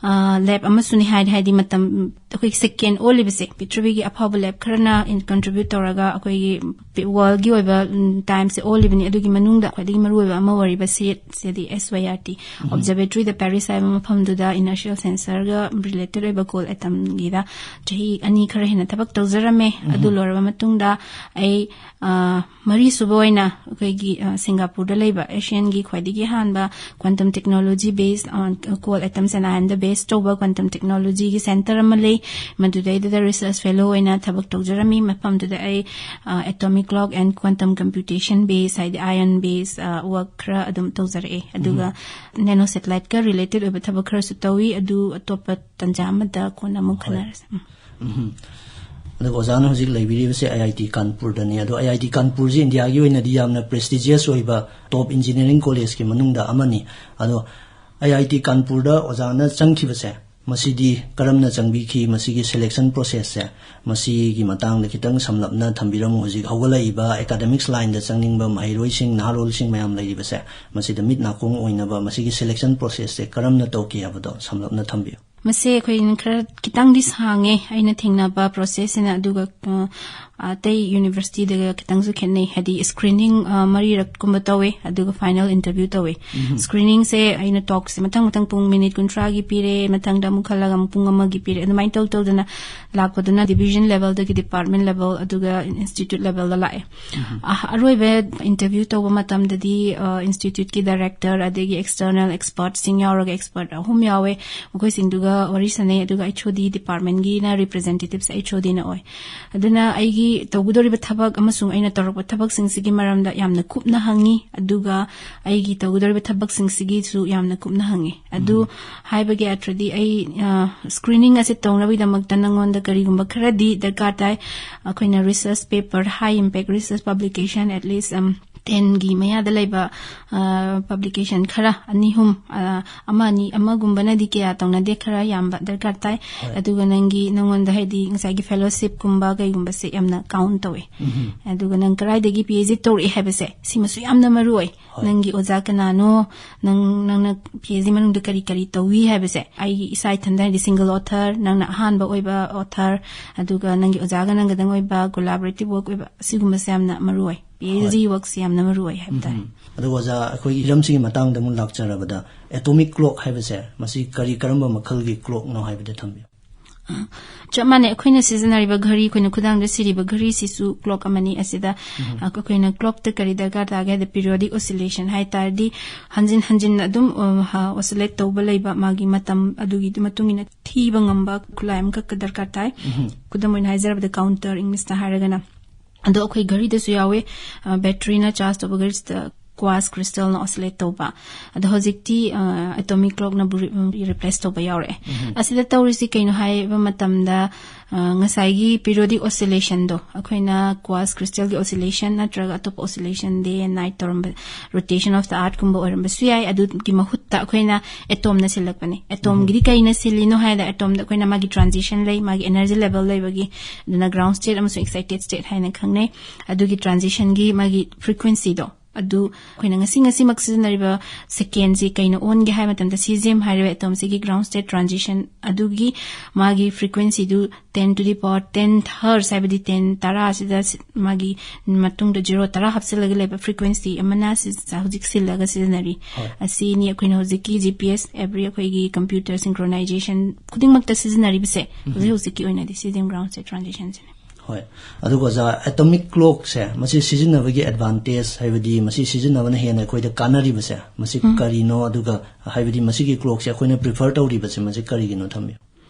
ꯑ, lab ꯑꯃꯁꯨꯅꯤ꯫ ꯍꯥꯏꯗꯤ, ꯍꯥꯏꯗꯤ ꯃꯇꯝ, ꯑꯩꯈꯣꯏꯒꯤ second ꯑꯣꯜꯂꯤꯕꯁꯦ, ꯄ꯭ꯔꯤꯊꯤꯕꯤꯒꯤ ꯑꯐꯥꯎꯕ lab ꯈꯔꯅ in- contribute ꯇꯧꯔꯒ ꯑꯩꯈꯣꯏꯒꯤ worldꯒꯤ ꯑꯣꯏꯕ, ꯎꯝ, timeꯁꯦ ꯑꯣꯜꯂꯤꯕꯅꯤ꯫ ꯑꯗꯨꯒꯤ ꯃꯅꯨꯡꯗ ꯈ꯭ꯋꯥꯏꯗꯒꯤ ꯃꯔꯨꯑꯣꯏꯕ ꯑꯃ ꯑꯣꯏꯔꯤꯕ C- ꯁꯤꯗꯤ S Y R T observatoryꯗ, Paris ꯍꯥꯏꯕ ꯃꯐꯝꯗꯨꯗ inertial sensorꯒ related ꯑꯣꯏꯕ cold atomꯒꯤꯗ ꯆꯍꯤ ꯑꯅꯤ ꯈꯔ ꯍꯦꯟꯅ ꯊꯕꯛ ꯇꯧꯖꯔꯝꯃꯦ꯫ ꯑꯗꯨ ꯂꯣꯏꯔꯕ ꯃꯇꯨꯡꯗ ꯑꯩ, ꯑ, ꯃꯔꯤꯁꯨꯕ ꯑꯣꯏꯅ ꯑꯩꯈꯣꯏꯒꯤ, ꯑ, ꯁꯤꯡꯒꯥꯄꯨꯔꯗ ꯂꯩꯕ Asianꯒꯤ ꯈ꯭ꯋꯥꯏꯗꯒꯤ ꯑꯍꯥꯟꯕ quantum technology based on cold atoms and ion base ꯇꯧꯕ quantum technologyꯒꯤ center ꯑꯃ ꯂꯩ꯫ ꯃꯗꯨꯗꯩꯗꯨꯗ research fellow ꯑꯣꯏꯅ ꯊꯕꯛ ꯇꯧꯖꯔꯝꯃꯤ꯫ ꯃꯐꯝꯗꯨꯗ ꯑꯩ, ꯑ, atomic clock and quantum computation base, ꯍꯥꯏꯗꯤ ion base, ꯑ, work ꯈꯔ ꯑꯗꯨꯝ ꯇꯧꯖꯔꯛꯑꯦ꯫ ꯑꯗꯨꯒ nano satelliteꯀ related ꯑꯣꯏꯕ ꯊꯕꯛ ꯈꯔꯁꯨ ꯇꯧꯏ꯫ ꯑꯗꯨ ꯑꯇꯣꯞꯄ ꯇꯟꯖꯥ ꯑꯃꯗ ꯀꯣꯟꯅ ꯑꯃꯨꯛ ꯈꯟꯅꯔꯁꯤ꯫ ꯎꯝ꯫ ꯎꯝ꯫ ꯑꯗꯨꯒ ꯑꯣꯖꯥꯅ ꯍꯧꯖꯤꯛ ꯂꯩꯕꯤꯔꯤꯕꯁꯦ I I T ꯀꯥꯟꯄꯨꯔꯗꯅꯤ꯫ ꯑꯗꯣ I I T ꯀꯥꯟꯄꯨꯔꯁꯤ ꯏꯟꯗꯤꯌꯥꯒꯤ ꯑꯣꯏꯅꯗꯤ ꯌꯥꯝꯅ prestigious ꯑꯣꯏꯕ top engineering collegeꯀꯤ ꯃꯅꯨꯡꯗ ꯑꯃꯅꯤ꯫ ꯑꯗꯣ I I T ꯀꯥꯟꯄꯨꯔꯗ ꯑꯣꯖꯥꯅ ꯆꯪꯈꯤꯕꯁꯦ, ꯃꯁꯤꯗꯤ ꯀꯔꯝꯅ ꯆꯪꯕꯤꯈꯤ? ꯃꯁꯤꯒꯤ selection processꯁꯦ, ꯃꯁꯤꯒꯤ ꯃꯇꯥꯡꯗ ꯈꯤꯇꯪ ꯁꯝꯂꯞꯅ ꯊꯝꯕꯤꯔꯝꯃꯨ꯫ ꯍꯧꯖꯤꯛ ꯍꯧꯒꯠꯂꯛꯏꯕ academics lineꯗ ꯆꯪꯅꯤꯡꯕ ꯃꯍꯩꯔꯣꯏꯁꯤꯡ, ꯅꯍꯥꯔꯣꯜꯁꯤꯡ ꯃꯌꯥꯝ ꯂꯩꯔꯤꯕꯁꯦ, ꯃꯁꯤꯗ ꯃꯤꯠ ꯅꯥꯀꯣꯡ ꯑꯣꯏꯅꯕ ꯃꯁꯤꯒꯤ selection processꯁꯦ ꯀꯔꯝꯅ ꯇꯧꯈꯤ ꯍꯥꯏꯕꯗꯣ ꯁꯝꯂꯞꯅ ꯊꯝꯕꯤꯌꯨ꯫ ꯃꯁꯦ ꯑꯩꯈꯣꯏꯅ ꯈꯔ ꯈꯤꯇꯪꯗꯤ ꯁꯥꯡꯉꯦ ꯑꯩꯅ ꯊꯦꯡꯅꯕ processꯁꯤꯅ, ꯑꯗꯨꯒ ꯑ, ꯑꯇꯩ universityꯗꯒ ꯈꯤꯇꯪꯁꯨ ꯈꯦꯠꯅꯩ꯫ ꯍꯥꯏꯗꯤ screening, ꯑ, ꯃꯔꯤꯔꯛꯀꯨꯝꯕ ꯇꯧꯋꯦ, ꯑꯗꯨꯒ final interview ꯇꯧꯋꯦ꯫ Screeningꯁꯦ ꯑꯩꯅ talkꯁꯦ ꯃꯊꯪ ꯃꯊꯪ ꯄꯨꯡ minute ꯀꯨꯟꯊ꯭ꯔꯥꯒꯤ ꯄꯤꯔꯦ, ꯃꯊꯪꯗ ꯑꯃꯨꯛ ꯈꯜꯂꯒ ꯑꯃꯨꯛ ꯄꯨꯡ ꯑꯃꯒꯤ ꯄꯤꯔꯦ, ꯑꯗꯨꯃꯥꯏꯅ ꯇꯧ ꯇꯧꯗꯅ ꯂꯥꯛꯄꯗꯨꯅ division levelꯗꯒꯤ department level, ꯑꯗꯨꯒ institute levelꯗ ꯂꯥꯛꯑꯦ꯫ ꯑ, ꯑꯔꯣꯏꯕ interview ꯇꯧꯕ ꯃꯇꯝꯗꯗꯤ, ꯑ, instituteꯀꯤ director, ꯑꯗꯒꯤ external expertꯁꯤꯡ ꯌꯥꯎꯔꯒ, expert ꯑꯍꯨꯝ ꯌꯥꯎꯋꯦ, ꯃꯈꯣꯏꯁꯤꯡꯗꯨꯒ ꯋꯥꯔꯤ ꯁꯥꯟꯅꯩ꯫ ꯑꯗꯨꯒ HOD departmentꯀꯤꯅ representativeꯁꯦ HODꯅ ꯑꯣꯏ꯫ ꯑꯗꯨꯅ ꯑꯩꯒꯤ ꯇꯧꯒꯗꯧꯔꯤꯕ ꯊꯕꯛ ꯑꯃꯁꯨꯡ ꯑꯩꯅ ꯇꯧꯔꯛꯄ ꯊꯕꯛꯁꯤꯡꯁꯤꯒꯤ ꯃꯔꯝꯗ ꯌꯥꯝꯅ ꯀꯨꯞꯅ ꯍꯪꯉꯤ, ꯑꯗꯨꯒ ꯑꯩꯒꯤ ꯇꯧꯒꯗꯧꯔꯤꯕ ꯊꯕꯛꯁꯤꯡꯁꯤꯒꯤꯁꯨ ꯌꯥꯝꯅ ꯀꯨꯞꯅ ꯍꯪꯉꯤ꯫ ꯑꯗꯨ ꯍꯥꯏꯕꯒꯤ ꯑꯔꯊꯗꯤ, ꯑꯩ, ꯑ, screening ꯑꯁꯦ ꯇꯧꯅꯕꯒꯤꯗꯃꯛꯇ ꯅꯪꯉꯣꯟꯗ ꯀꯔꯤꯒꯨꯝꯕ ꯈꯔꯗꯤ ꯗꯔꯀꯥꯔ ꯇꯥꯏ꯫ ꯑꯩꯈꯣꯏꯅ research paper, high impact research publication, at least, ꯎꯝ, tenꯒꯤ ꯃꯌꯥꯗ ꯂꯩꯕ, ꯑ, publication ꯈꯔ, ꯑꯅꯤ ꯑꯍꯨꯝ, ꯑ, ꯑꯃ ꯑꯅꯤ, ꯑꯃꯒꯨꯝꯕꯅꯗꯤ ꯀꯌꯥ ꯇꯧꯅꯗꯦ, ꯈꯔ ꯌꯥꯝꯕ ꯗꯔꯀꯥꯔ ꯇꯥꯏ꯫ ꯑꯗꯨꯒ ꯅꯪꯒꯤ, ꯅꯪꯉꯣꯟꯗ ꯍꯥꯏꯗꯤ ꯉꯁꯥꯏꯒꯤ fellowshipꯀꯨꯝꯕ ꯀꯩꯒꯨꯝꯕꯁꯦ ꯌꯥꯝꯅ count ꯇꯧꯋꯦ꯫ ꯑꯗꯨꯒ ꯅꯪ ꯀꯗꯥꯏꯗꯒꯤ PhD ꯇꯧꯔꯛꯏ ꯍꯥꯏꯕꯁꯦ, ꯁꯤꯃꯁꯨ ꯌꯥꯝꯅ ꯃꯔꯨ ꯑꯣꯏ꯫ ꯅꯪꯒꯤ ꯑꯣꯖꯥ ꯀꯅꯥꯅꯣ, ꯅꯪ, ꯅꯪꯅ PhD ꯃꯅꯨꯡꯗ ꯀꯔꯤ ꯀꯔꯤ ꯇꯧꯏ ꯍꯥꯏꯕꯁꯦ꯫ ꯑꯩꯒꯤ ꯏꯁꯥ ꯏꯊꯟꯗ, ꯍꯥꯏꯗꯤ single author, ꯅꯪꯅ ꯑꯍꯥꯟꯕ ꯑꯣꯏꯕ author, ꯑꯗꯨꯒ ꯅꯪꯒꯤ ꯑꯣꯖꯥꯒ ꯅꯪꯒꯗꯪ ꯑꯣꯏꯕ collaborative work ꯑꯣꯏꯕ, ꯑꯁꯤꯒꯨꯝꯕꯁꯦ ꯌꯥꯝꯅ ꯃꯔꯨ ꯑꯣꯏ꯫ PhD workꯁꯦ ꯌꯥꯝꯅ ꯃꯔꯨ ꯑꯣꯏ ꯍꯥꯏꯕ ꯇꯥꯔꯦ꯫ ꯑꯗꯨꯒ ꯑꯣꯖꯥ, ꯑꯩꯈꯣꯏꯒꯤ ꯍꯤꯔꯝꯁꯤꯒꯤ ꯃꯇꯥꯡꯗ ꯑꯃꯨꯛ ꯂꯥꯛꯆꯔꯕꯗ, atomic clock ꯍꯥꯏꯕꯁꯦ, ꯃꯁꯤ ꯀꯔꯤ, ꯀꯔꯝꯕ ꯃꯈꯜꯒꯤ clockꯅꯣ ꯍꯥꯏꯕꯗꯨ ꯊꯝꯕꯤꯌꯨ꯫ ꯑ, ꯆꯞ ꯃꯥꯟꯅꯩ꯫ ꯑꯩꯈꯣꯏꯅ ꯁꯤꯖꯤꯟꯅꯔꯤꯕ ꯘꯔꯤ, ꯑꯩꯈꯣꯏꯅ ꯈꯨꯗꯥꯡꯗ ꯁꯤꯔꯤꯕ ꯘꯔꯤꯁꯤꯁꯨ clock ꯑꯃꯅꯤ꯫ ꯑꯁꯤꯗ, ꯑ, ꯑꯩꯈꯣꯏꯅ clockꯇ ꯀꯔꯤ ꯗꯔꯀꯥꯔ ꯇꯥꯒꯦ ꯍꯥꯏꯗ, periodic oscillation ꯍꯥꯏ ꯇꯥꯔꯗꯤ, ꯍꯟꯖꯤꯟ ꯍꯟꯖꯤꯟ ꯑꯗꯨꯝ, ꯑ, ꯍ-, oscillate ꯇꯧꯕ ꯂꯩꯕ, ꯃꯥꯒꯤ ꯃꯇꯝ ꯑꯗꯨꯒꯤ ꯃꯇꯨꯡ ꯏꯟꯅ ꯊꯤꯕ ꯉꯝꯕ ꯈꯨꯠꯂꯥꯏ ꯑꯃꯈꯛ ꯗꯔꯀꯥꯔ ꯇꯥꯏ꯫ ꯈꯨꯗꯝ ꯑꯣꯏꯅ ꯍꯥꯏꯖꯔꯕꯗ, counter, Englishꯇ ꯍꯥꯏꯔꯒꯅ꯫ ꯑꯗꯣ ꯑꯩꯈꯣꯏ ꯘꯔꯤꯗꯁꯨ ꯌꯥꯎꯋꯦ, ꯑ, batteryꯅ charge ꯇꯧꯕ ꯘꯔꯤꯁꯤꯗ quartz crystalꯅ oscillate ꯇꯧꯕ꯫ ꯑꯗꯣ ꯍꯧꯖꯤꯛꯇꯤ, ꯑ, atomic clockꯅꯕꯨ ꯔꯤ-, ꯎꯝ, replace ꯇꯧꯕ ꯌꯥꯎꯔꯛꯑꯦ꯫ ꯑꯁꯤꯗ ꯇꯧꯔꯤꯁꯤ ꯀꯩꯅꯣ ꯍꯥꯏꯕ ꯃꯇꯝꯗ, ꯑ, ꯉꯁꯥꯏꯒꯤ periodic oscillationꯗꯣ, ꯑꯩꯈꯣꯏꯅ quartz crystalꯒꯤ oscillation ꯅꯠꯇ꯭ꯔꯒ ꯑꯇꯣꯞꯄ oscillation, day and night ꯇꯧꯔꯝꯕ, rotation of the earthꯀꯨꯝꯕ ꯑꯣꯏꯔꯝꯕꯁꯨ ꯌꯥꯏ, ꯑꯗꯨꯒꯤ ꯃꯍꯨꯠꯇ ꯑꯩꯈꯣꯏꯅ atomꯅ ꯁꯤꯜꯂꯛꯄꯅꯦ꯫ Atomꯒꯤꯗꯤ ꯀꯩꯅ ꯁꯤꯜꯂꯤꯅꯣ ꯍꯥꯏꯗ, atomꯗ ꯑꯩꯈꯣꯏꯅ ꯃꯥꯒꯤ transition ꯂꯩ, ꯃꯥꯒꯤ energy level ꯂꯩꯕꯒꯤ, ꯑꯗꯨꯅ ground state ꯑꯃꯁꯨꯡ excited state ꯍꯥꯏꯅ ꯈꯪꯅꯩ꯫ ꯑꯗꯨꯒꯤ transitionꯒꯤ ꯃꯥꯒꯤ frequencyꯗꯣ, ꯑꯗꯨ ꯑꯩꯈꯣꯏꯅ ꯉꯁꯤ ꯉꯁꯤꯃꯛ ꯁꯤꯖꯤꯟꯅꯔꯤꯕ secondꯁꯤ ꯀꯩꯅ ꯑꯣꯟꯒꯦ ꯍꯥꯏꯕ ꯃꯇꯝꯗ, ꯁꯤ ꯖꯤ ꯑꯦꯝ ꯍꯥꯏꯔꯤꯕ atomꯁꯤꯒꯤ ground state transition ꯑꯗꯨꯒꯤ ꯃꯥꯒꯤ frequencyꯗꯨ ten to the power ten hertz, ꯍꯥꯏꯕꯗꯤ ten ꯇꯔꯥ ꯑꯁꯤꯗ ꯁꯤ-, ꯃꯥꯒꯤ ꯃꯇꯨꯡꯗ zero ꯇꯔꯥ ꯍꯥꯞꯆꯤꯜꯂꯒ ꯂꯩꯕ frequency ꯑꯃꯅ ꯁꯤ-, ꯍꯧꯖꯤꯛ ꯁꯤꯜꯂꯒ ꯁꯤꯖꯤꯟꯅꯔꯤ꯫ ꯍꯣꯏ꯫ ꯑꯁꯤꯅꯤ ꯑꯩꯈꯣꯏꯅ ꯍꯧꯖꯤꯛꯀꯤ G P S every ꯑꯩꯈꯣꯏꯒꯤ computer synchronization ꯈꯨꯗꯤꯡꯃꯛꯇ ꯁꯤꯖꯤꯟꯅꯔꯤꯕꯁꯦ꯫ ꯍꯧꯖꯤꯛ ꯍꯧꯖꯤꯛꯀꯤ ꯑꯣꯏꯅꯗꯤ C G M ground state transitionꯁꯤꯅꯤ꯫ ꯍꯣꯏ꯫ ꯑꯗꯨꯒ ꯑꯣꯖꯥ, atomic clockꯁꯦ ꯃꯁꯤ ꯁꯤꯖꯤꯟꯅꯕꯒꯤ advantage, ꯍꯥꯏꯕꯗꯤ ꯃꯁꯤ ꯁꯤꯖꯤꯟꯅꯕꯅ ꯍꯦꯟꯅ ꯑꯩꯈꯣꯏꯗ ꯀꯥꯟꯅꯔꯤꯕꯁꯦ ꯃꯁꯤ ꯀꯔꯤꯅꯣ? ꯑꯗꯨꯒ ꯍꯥꯏꯕꯗꯤ ꯃꯁꯤꯒꯤ clockꯁꯦ ꯑꯩꯈꯣꯏꯅ prefer ꯇꯧꯔꯤꯕꯁꯦ ꯃꯁꯤ ꯀꯔꯤꯒꯤꯅꯣ ꯊꯝꯕꯤꯌꯨ꯫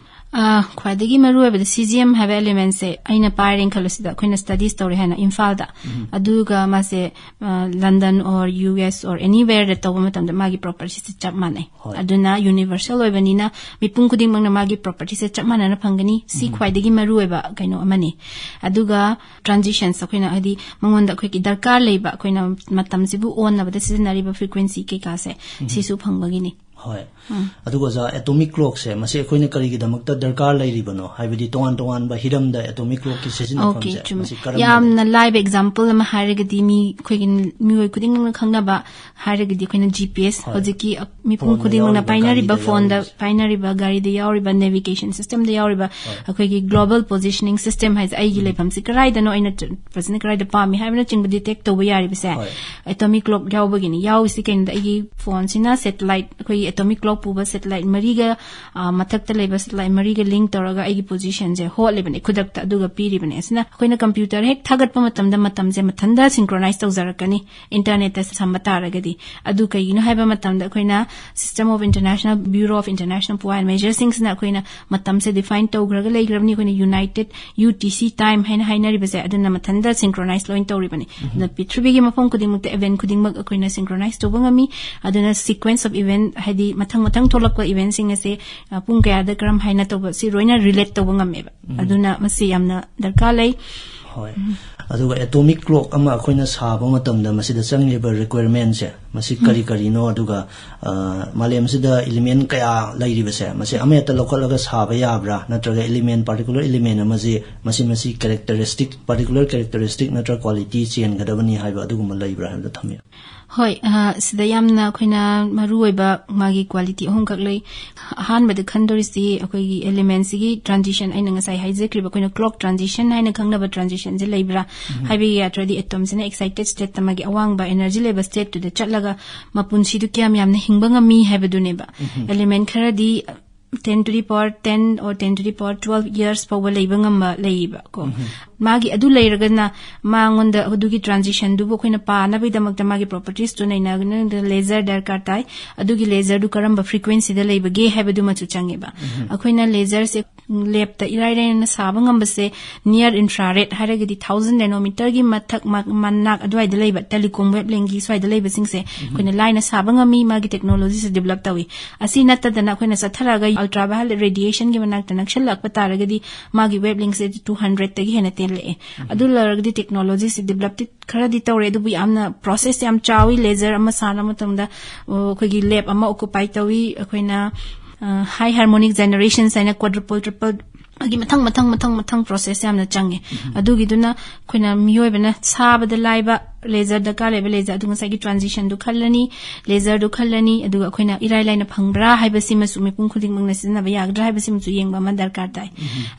ꯑ, ꯈ꯭ꯋꯥꯏꯗꯒꯤ ꯃꯔꯨꯑꯣꯏꯕꯗ C G M ꯍꯥꯏꯕ elementꯁꯦ ꯑꯩꯅ ꯄꯥꯏꯔꯦꯅ ꯈꯜꯂꯁꯤꯗ, ꯑꯩꯈꯣꯏꯅ studies ꯇꯧꯔꯦ ꯍꯥꯏꯅ ꯏꯝꯐꯥꯜꯗ, ꯑꯗꯨꯒ ꯃꯥꯁꯦ, ꯑ, London or U S or anywhereꯗ ꯇꯧꯕ ꯃꯇꯝꯗ ꯃꯥꯒꯤ propertiesꯁꯦ ꯆꯞ ꯃꯥꯟꯅꯩ꯫ ꯍꯣꯏ꯫ ꯑꯗꯨꯅ universal ꯑꯣꯏꯕꯅꯤꯅ ꯃꯤꯄꯨꯝ ꯈꯨꯗꯤꯡꯃꯛꯅ ꯃꯥꯒꯤ propertiesꯁꯦ ꯆꯞ ꯃꯥꯟꯅꯅ ꯐꯪꯒꯅꯤ꯫ ꯁꯤ ꯈ꯭ꯋꯥꯏꯗꯒꯤ ꯃꯔꯨꯑꯣꯏꯕ ꯀꯩꯅꯣ ꯑꯃꯅꯤ꯫ ꯑꯗꯨꯒ transitions, ꯑꯩꯈꯣꯏꯅ ꯍꯥꯏꯗꯤ ꯃꯉꯣꯟꯗ ꯑꯩꯈꯣꯏꯒꯤ ꯗꯔꯀꯥꯔ ꯂꯩꯕ, ꯑꯩꯈꯣꯏꯅ ꯃꯇꯝꯁꯤꯕꯨ ꯑꯣꯟꯅꯕꯗ ꯁꯤꯖꯤꯟꯅꯔꯤꯕ frequency ꯀꯩꯀꯥꯁꯦ, ꯁꯤꯁꯨ ꯐꯪꯕꯒꯤꯅꯤ꯫ ꯍꯣꯏ꯫ ꯑꯗꯨꯒ ꯑꯣꯖꯥ, atomic clockꯁꯦ ꯃꯁꯤ ꯑꯩꯈꯣꯏꯅ ꯀꯔꯤꯒꯤꯗꯃꯛꯇ ꯗꯔꯀꯥꯔ ꯂꯩꯔꯤꯕꯅꯣ? ꯍꯥꯏꯕꯗꯤ ꯇꯣꯉꯥꯟ ꯇꯣꯉꯥꯟꯕ ꯍꯤꯔꯝꯗ atomic clockꯀꯤ ꯁꯤꯖꯤꯟꯅꯐꯝꯁꯦ Okay, ꯆꯨꯝꯃꯦ꯫ ꯃꯁꯤ ꯀꯔꯝꯕ ꯌꯥꯝꯅ ꯂꯥꯏꯕ example ꯑꯃ ꯍꯥꯏꯔꯒꯗꯤ, ꯃꯤ, ꯑꯩꯈꯣꯏꯒꯤ ꯃꯤꯑꯣꯏ ꯈꯨꯗꯤꯡꯃꯛꯅ ꯈꯪꯅꯕ ꯍꯥꯏꯔꯒꯗꯤ, ꯑꯩꯈꯣꯏꯅ G P S, ꯍꯣꯏ꯫ ꯍꯧꯖꯤꯛꯀꯤ ꯑ, ꯃꯤꯄꯨꯝ Phoneꯗ ꯈꯨꯗꯤꯡꯃꯛꯅ ꯌꯥꯎꯔꯤꯕ, ꯒꯥꯔꯤꯗ ꯄꯥꯏꯅꯔꯤꯕ ꯌꯥꯎꯔꯤꯕ, phoneꯗ ꯐꯣꯟꯗ ꯄꯥꯏꯅꯔꯤꯕ, ꯒꯥꯔꯤꯗ ꯌꯥꯎꯔꯤꯕ, ꯅꯦꯚꯤꯒꯦꯁꯟ ꯁꯤꯁꯇꯦꯝꯗ ꯌꯥꯎꯔꯤꯕ, ꯑꯩꯈꯣꯏꯒꯤ global positioning system ꯍꯥꯏꯁꯦ, ꯑꯩꯒꯤ ꯂꯩꯐꯝꯁꯤ ꯀꯗꯥꯏꯗꯅꯣ, ꯑꯩꯅ ꯆ-, ꯐꯖꯅ ꯀꯗꯥꯏꯗ ꯄꯥꯝꯃꯤ ꯍꯥꯏꯕꯅꯆꯤꯡꯕ detect ꯇꯧꯕ ꯌꯥꯔꯤꯕꯁꯦ, ꯍꯣꯏ꯫ Atomic clock ꯌꯥꯎꯕꯒꯤꯅꯤ꯫ ꯌꯥꯎꯔꯤꯁꯤ ꯀꯩꯅꯣꯗ, ꯑꯩꯒꯤ ꯐꯣꯟꯁꯤꯅ satellite, ꯑꯩꯈꯣꯏꯒꯤ atomic clock ꯄꯨꯕ satellite ꯃꯔꯤꯒ, ꯑ, ꯃꯊꯛꯇ ꯂꯩꯕ satellite ꯃꯔꯤꯒ link ꯇꯧꯔꯒ ꯑꯩꯒꯤ positionꯁꯦ ꯍꯣꯠꯂꯤꯕꯅꯤ ꯈꯨꯗꯛꯇ, ꯑꯗꯨꯒ ꯄꯤꯔꯤꯕꯅꯤ꯫ ꯑꯁꯤꯅ ꯑꯩꯈꯣꯏꯅ computer ꯍꯦꯛ ꯊꯥꯒꯠꯄ ꯃꯇꯝꯗ ꯃꯇꯝꯁꯦ ꯃꯊꯟꯇ synchronize ꯇꯧꯖꯔꯛꯀꯅꯤ internetꯇ ꯁꯝꯕ ꯇꯥꯔꯒꯗꯤ꯫ ꯑꯗꯨ ꯀꯩꯒꯤꯅꯣ ꯍꯥꯏꯕ ꯃꯇꯝꯗ, ꯑꯩꯈꯣꯏꯅ System of International, Bureau of International Punctuation Measureꯁꯤꯡꯁꯤꯅ ꯑꯩꯈꯣꯏꯅ ꯃꯇꯝꯁꯦ define ꯇꯧꯈ꯭ꯔꯒ ꯂꯩꯈ꯭ꯔꯕꯅꯤ꯫ ꯑꯩꯈꯣꯏꯅ United U T C time ꯍꯥꯏꯅ ꯍꯥꯏꯅꯔꯤꯕꯁꯦ, ꯑꯗꯨꯅ ꯃꯊꯟꯇ synchronize ꯂꯣꯏꯅ ꯇꯧꯔꯤꯕꯅꯤ꯫ ꯑꯗꯨꯅ ꯄ꯭ꯔꯤꯊꯤꯕꯤꯒꯤ ꯃꯐꯝ ꯈꯨꯗꯤꯡꯃꯛꯇ event ꯈꯨꯗꯤꯡꯃꯛ ꯑꯩꯈꯣꯏꯅ synchronize ꯇꯧꯕ ꯉꯝꯃꯤ꯫ ꯑꯗꯨꯅ sequence of event, ꯍꯥꯏꯗꯤ ꯃꯊꯪ ꯃꯊꯪ ꯊꯣꯛꯂꯛꯄ eventꯁꯤꯡ ꯑꯁꯦ, ꯑ, ꯄꯨꯡ ꯀꯌꯥꯗ ꯀꯔꯝ ꯍꯥꯏꯅ ꯇꯧꯕ, ꯁꯤ ꯂꯣꯏꯅ relate ꯇꯧꯕ ꯉꯝꯃꯦꯕ꯫ ꯑꯗꯨꯅ ꯃꯁꯤ ꯌꯥꯝꯅ ꯗꯔꯀꯥꯔ ꯂꯩ꯫ ꯍꯣꯏ꯫ ꯑꯗꯨꯒ ꯑꯦꯇꯣꯃꯤꯛ ꯀ꯭ꯂꯣꯛ ꯑꯃ ꯑꯩꯈꯣꯏꯅ ꯁꯥꯕ ꯃꯇꯝꯗ ꯃꯁꯤꯗ ꯆꯪꯂꯤꯕ ꯔꯤꯀ꯭ꯋꯥꯏꯔꯃꯦꯟꯁꯦ, ꯃꯁꯤ ꯀꯔꯤ ꯀꯔꯤꯅꯣ, ꯑꯗꯨꯒ ꯑ, ꯃꯥꯂꯦꯝꯁꯤꯗ ꯏꯂꯤꯃꯦꯟ ꯀꯌꯥ ꯂꯩꯔꯤꯕꯁꯦ, ꯃꯁꯤ ꯑꯃꯍꯦꯛꯇ ꯂꯧꯈꯠꯂꯒ ꯁꯥꯕ ꯌꯥꯕ꯭ꯔꯥ, ꯅꯠꯇ꯭ꯔꯒ ꯏꯂꯤꯃꯦꯟ, ꯄꯥꯔꯇꯤꯀꯨꯂꯔ ꯏꯂꯤꯃꯦꯟ ꯑꯃꯁꯤ ꯃꯁꯤ ꯃꯁꯤ ꯀꯦꯔꯦꯛꯇꯔꯤꯁꯇꯤꯛ, ꯄꯥꯔꯇꯤꯀꯨꯂꯔ ꯀꯦꯔꯦꯛꯇꯔꯤꯁꯇꯤꯛ ꯅꯠꯇ꯭ꯔꯒ ꯀ꯭ꯋꯥꯂꯤꯇꯤ ꯆꯦꯟꯒꯗꯕꯅꯤ ꯍꯥꯏꯕ ꯑꯗꯨꯒꯨꯝꯕ ꯂꯩꯕ꯭ꯔꯥ ꯍꯥꯏꯕꯗꯣ ꯊꯝꯕꯤꯌꯨ꯫ ꯍꯣꯏ, ꯑ, ꯁꯤꯗ ꯌꯥꯝꯅ ꯑꯩꯈꯣꯏꯅ ꯃꯔꯨꯑꯣꯏꯕ ꯃꯥꯒꯤ ꯀ꯭ꯋꯥꯂꯤꯇꯤ ꯑꯍꯨꯝꯈꯛ ꯂꯩ꯫ ꯑꯍꯥꯟꯕꯗ ꯈꯟꯗꯣꯔꯤꯁꯤ ꯑꯩꯈꯣꯏꯒꯤ ꯏꯂꯤꯃꯦꯟꯁꯤꯒꯤ ꯇ꯭ꯔꯥꯟꯖꯤꯁꯟ, ꯑꯩꯅ ꯉꯁꯥꯏ ꯍꯥꯏꯖꯈ꯭ꯔꯤꯕ ꯑꯩꯈꯣꯏꯅ ꯀ꯭ꯂꯣꯛ ꯇ꯭ꯔꯥꯟꯖꯤꯁꯟ ꯍꯥꯏꯅ ꯈꯪꯅꯕ ꯇ꯭ꯔꯥꯟꯖꯤꯁꯟꯁꯦ ꯂꯩꯕ꯭ꯔꯥ ꯍꯥꯏꯕꯒꯤ ꯌꯥꯗ꯭ꯔꯗꯤ ꯑꯦꯇꯣꯝꯁꯤꯅ ꯑꯦꯛꯁꯥꯏꯇꯦꯠ ꯁ꯭ꯇꯦꯠꯇ ꯃꯥꯒꯤ ꯑꯋꯥꯡꯕ ꯑꯦꯅꯔꯖꯤ ꯂꯩꯕ ꯁ꯭ꯇꯦꯠꯇꯨꯗ ꯆꯠꯂꯒ ꯃꯄꯨꯟꯁꯤꯗꯨ ꯀꯌꯥꯝ ꯌꯥꯝꯅ ꯍꯤꯡꯕ ꯉꯝꯃꯤ ꯍꯥꯏꯕꯗꯨꯅꯦꯕ꯫ ꯏꯂꯤꯃꯦꯟ ꯈꯔꯗꯤ ten to the power ten or ten to the power twelve years ꯐꯥꯎꯕ ꯂꯩꯕ ꯉꯝꯕ ꯂꯩꯌꯦꯕ ꯀꯣ꯫ ꯃꯥꯒꯤ ꯑꯗꯨ ꯂꯩꯔꯒꯅ ꯃꯉꯣꯟꯗ ꯑꯗꯨꯒꯤ ꯇ꯭ꯔꯥꯟꯖꯤꯁꯟꯗꯨꯕꯨ ꯑꯩꯈꯣꯏꯅ ꯄꯥꯅꯕꯒꯤꯗꯃꯛꯇ ꯃꯥꯒꯤ ꯄ꯭ꯔꯣꯄꯔꯇꯤꯁꯇꯨ ꯅꯩꯅꯅꯕ ꯂꯦꯖꯔ ꯗꯔꯀꯥꯔ ꯇꯥꯏ꯫ ꯑꯗꯨꯒꯤ ꯂꯦꯖꯔꯗꯨ ꯀꯔꯝꯕ ꯐ꯭ꯔꯤꯀ꯭ꯋꯦꯟꯁꯤꯗ ꯂꯩꯕꯒꯦ ꯍꯥꯏꯕꯗꯨꯃꯁꯨ ꯆꯪꯉꯦꯕ꯫ ꯑꯩꯈꯣꯏꯅ ꯂꯦꯖꯔꯁꯦ ꯂꯦꯞꯇ ꯏꯔꯥꯏ ꯂꯥꯏꯅ ꯁꯥꯕ ꯉꯝꯕꯁꯦ ꯅꯤꯌꯔ ꯏꯟꯐ꯭ꯔꯥꯔꯦꯗ ꯍꯥꯏꯔꯒꯗꯤ ꯊꯥꯎꯖꯟ ꯅꯦꯅꯣꯃꯤꯇꯔꯒꯤ ꯃꯊꯛ ꯃ- ꯃꯅꯥꯛ ꯑꯗꯨꯋꯥꯏꯗ ꯂꯩꯕ ꯇꯦꯂꯤꯀꯣꯝ ꯋꯦꯕ ꯂꯦꯡꯒꯤ ꯁ꯭ꯋꯥꯏꯗ ꯂꯩꯕꯁꯤꯡꯁꯦ ꯑꯩꯈꯣꯏꯅ ꯂꯥꯏꯅ ꯁꯥꯕ ꯉꯝꯃꯤ, ꯃꯥꯒꯤ ꯇꯦꯛꯅꯣꯂꯣꯖꯤꯁꯦ ꯗꯤꯕꯂꯞ ꯇꯧꯏ꯫ ꯑꯁꯤ ꯅꯠꯇꯗꯅ ꯑꯩꯈꯣꯏꯅ ꯆꯠꯊꯔꯛꯑꯒ ꯑꯜꯇ꯭ꯔꯥ ꯚꯥꯏꯑꯣꯂꯦꯠ ꯔꯦꯗꯤꯌꯦꯁꯟꯒꯤ ꯃꯅꯥꯛꯇ ꯅꯛꯁꯜꯂꯛꯄ ꯇꯥꯔꯒꯗꯤ ꯃꯥꯒꯤ ꯋꯦꯕ ꯂꯦꯡꯁꯦ ꯇꯨ ꯍꯟꯗ꯭ꯔꯦꯗꯇꯒꯤ ꯍꯦꯟꯅ ꯇꯦꯜꯂꯛꯑꯦ꯫ ꯑꯗꯨ ꯂꯩꯔꯒꯗꯤ ꯇꯦꯛꯅꯣꯂꯣꯖꯤꯁꯦ ꯗꯤꯕꯂꯞꯇꯤ ꯈꯔꯗꯤ ꯇꯧꯔꯦ, ꯑꯗꯨꯕꯨ ꯌꯥꯝꯅ ꯄ꯭ꯔꯣꯁꯦꯁ ꯌꯥꯝ ꯆꯥꯎꯏ꯫ ꯂꯦꯖꯔ ꯑꯃ ꯁꯥꯟꯅꯕ ꯃꯇꯝꯗ ꯑ, ꯑꯩꯈꯣꯏꯒꯤ ꯂꯦꯞ ꯑꯃ ꯑꯣꯀꯨꯄꯥꯏ ꯇꯧꯏ꯫ ꯑꯩꯈꯣꯏꯅ ꯍꯥꯏ ꯍꯥꯔꯃꯣꯅꯤꯛ ꯖꯦꯅꯔꯦꯁꯟꯁ ꯍꯥꯏꯅ ꯀ꯭ꯋꯥꯗ꯭ꯔꯨꯄꯜ ꯇ꯭ꯔꯤꯄꯜ ꯃꯥꯒꯤ ꯃꯊꯪ ꯃꯊꯪ ꯃꯊꯪ ꯃꯊꯪ ꯄ꯭ꯔꯣꯁꯦꯁ ꯌꯥꯝꯅ ꯆꯪꯉꯦ꯫ ꯑꯗꯨꯒꯤꯗꯨꯅ ꯑꯩꯈꯣꯏꯅ ꯃꯤꯑꯣꯏꯕꯅ ꯁꯥꯕꯗ ꯂꯥꯏꯕ ꯂꯦꯖꯔ ꯗꯔꯀꯥꯔ ꯂꯩꯕ ꯂꯦꯖꯔ ꯑꯗꯨ ꯉꯁꯥꯏꯒꯤ ꯇ꯭ꯔꯥꯟꯖꯤꯁꯟꯗꯨ ꯈꯜꯂꯅꯤ, ꯂꯦꯖꯔꯗꯨ ꯈꯜꯂꯅꯤ, ꯑꯗꯨꯒ ꯑꯩꯈꯣꯏꯅ ꯏꯔꯥꯏ ꯂꯥꯏꯅ ꯐꯪꯕ꯭ꯔꯥ ꯍꯥꯏꯕꯁꯤꯃꯁꯨ ꯃꯤꯄꯨꯝ ꯈꯨꯗꯤꯡꯃꯛꯅ ꯁꯤꯖꯤꯟꯅꯕ ꯌꯥꯒꯗ꯭ꯔꯥ ꯍꯥꯏꯕꯁꯤꯃꯁꯨ ꯌꯦꯡꯕ ꯑꯃ ꯗꯔꯀꯥꯔ ꯇꯥꯏ꯫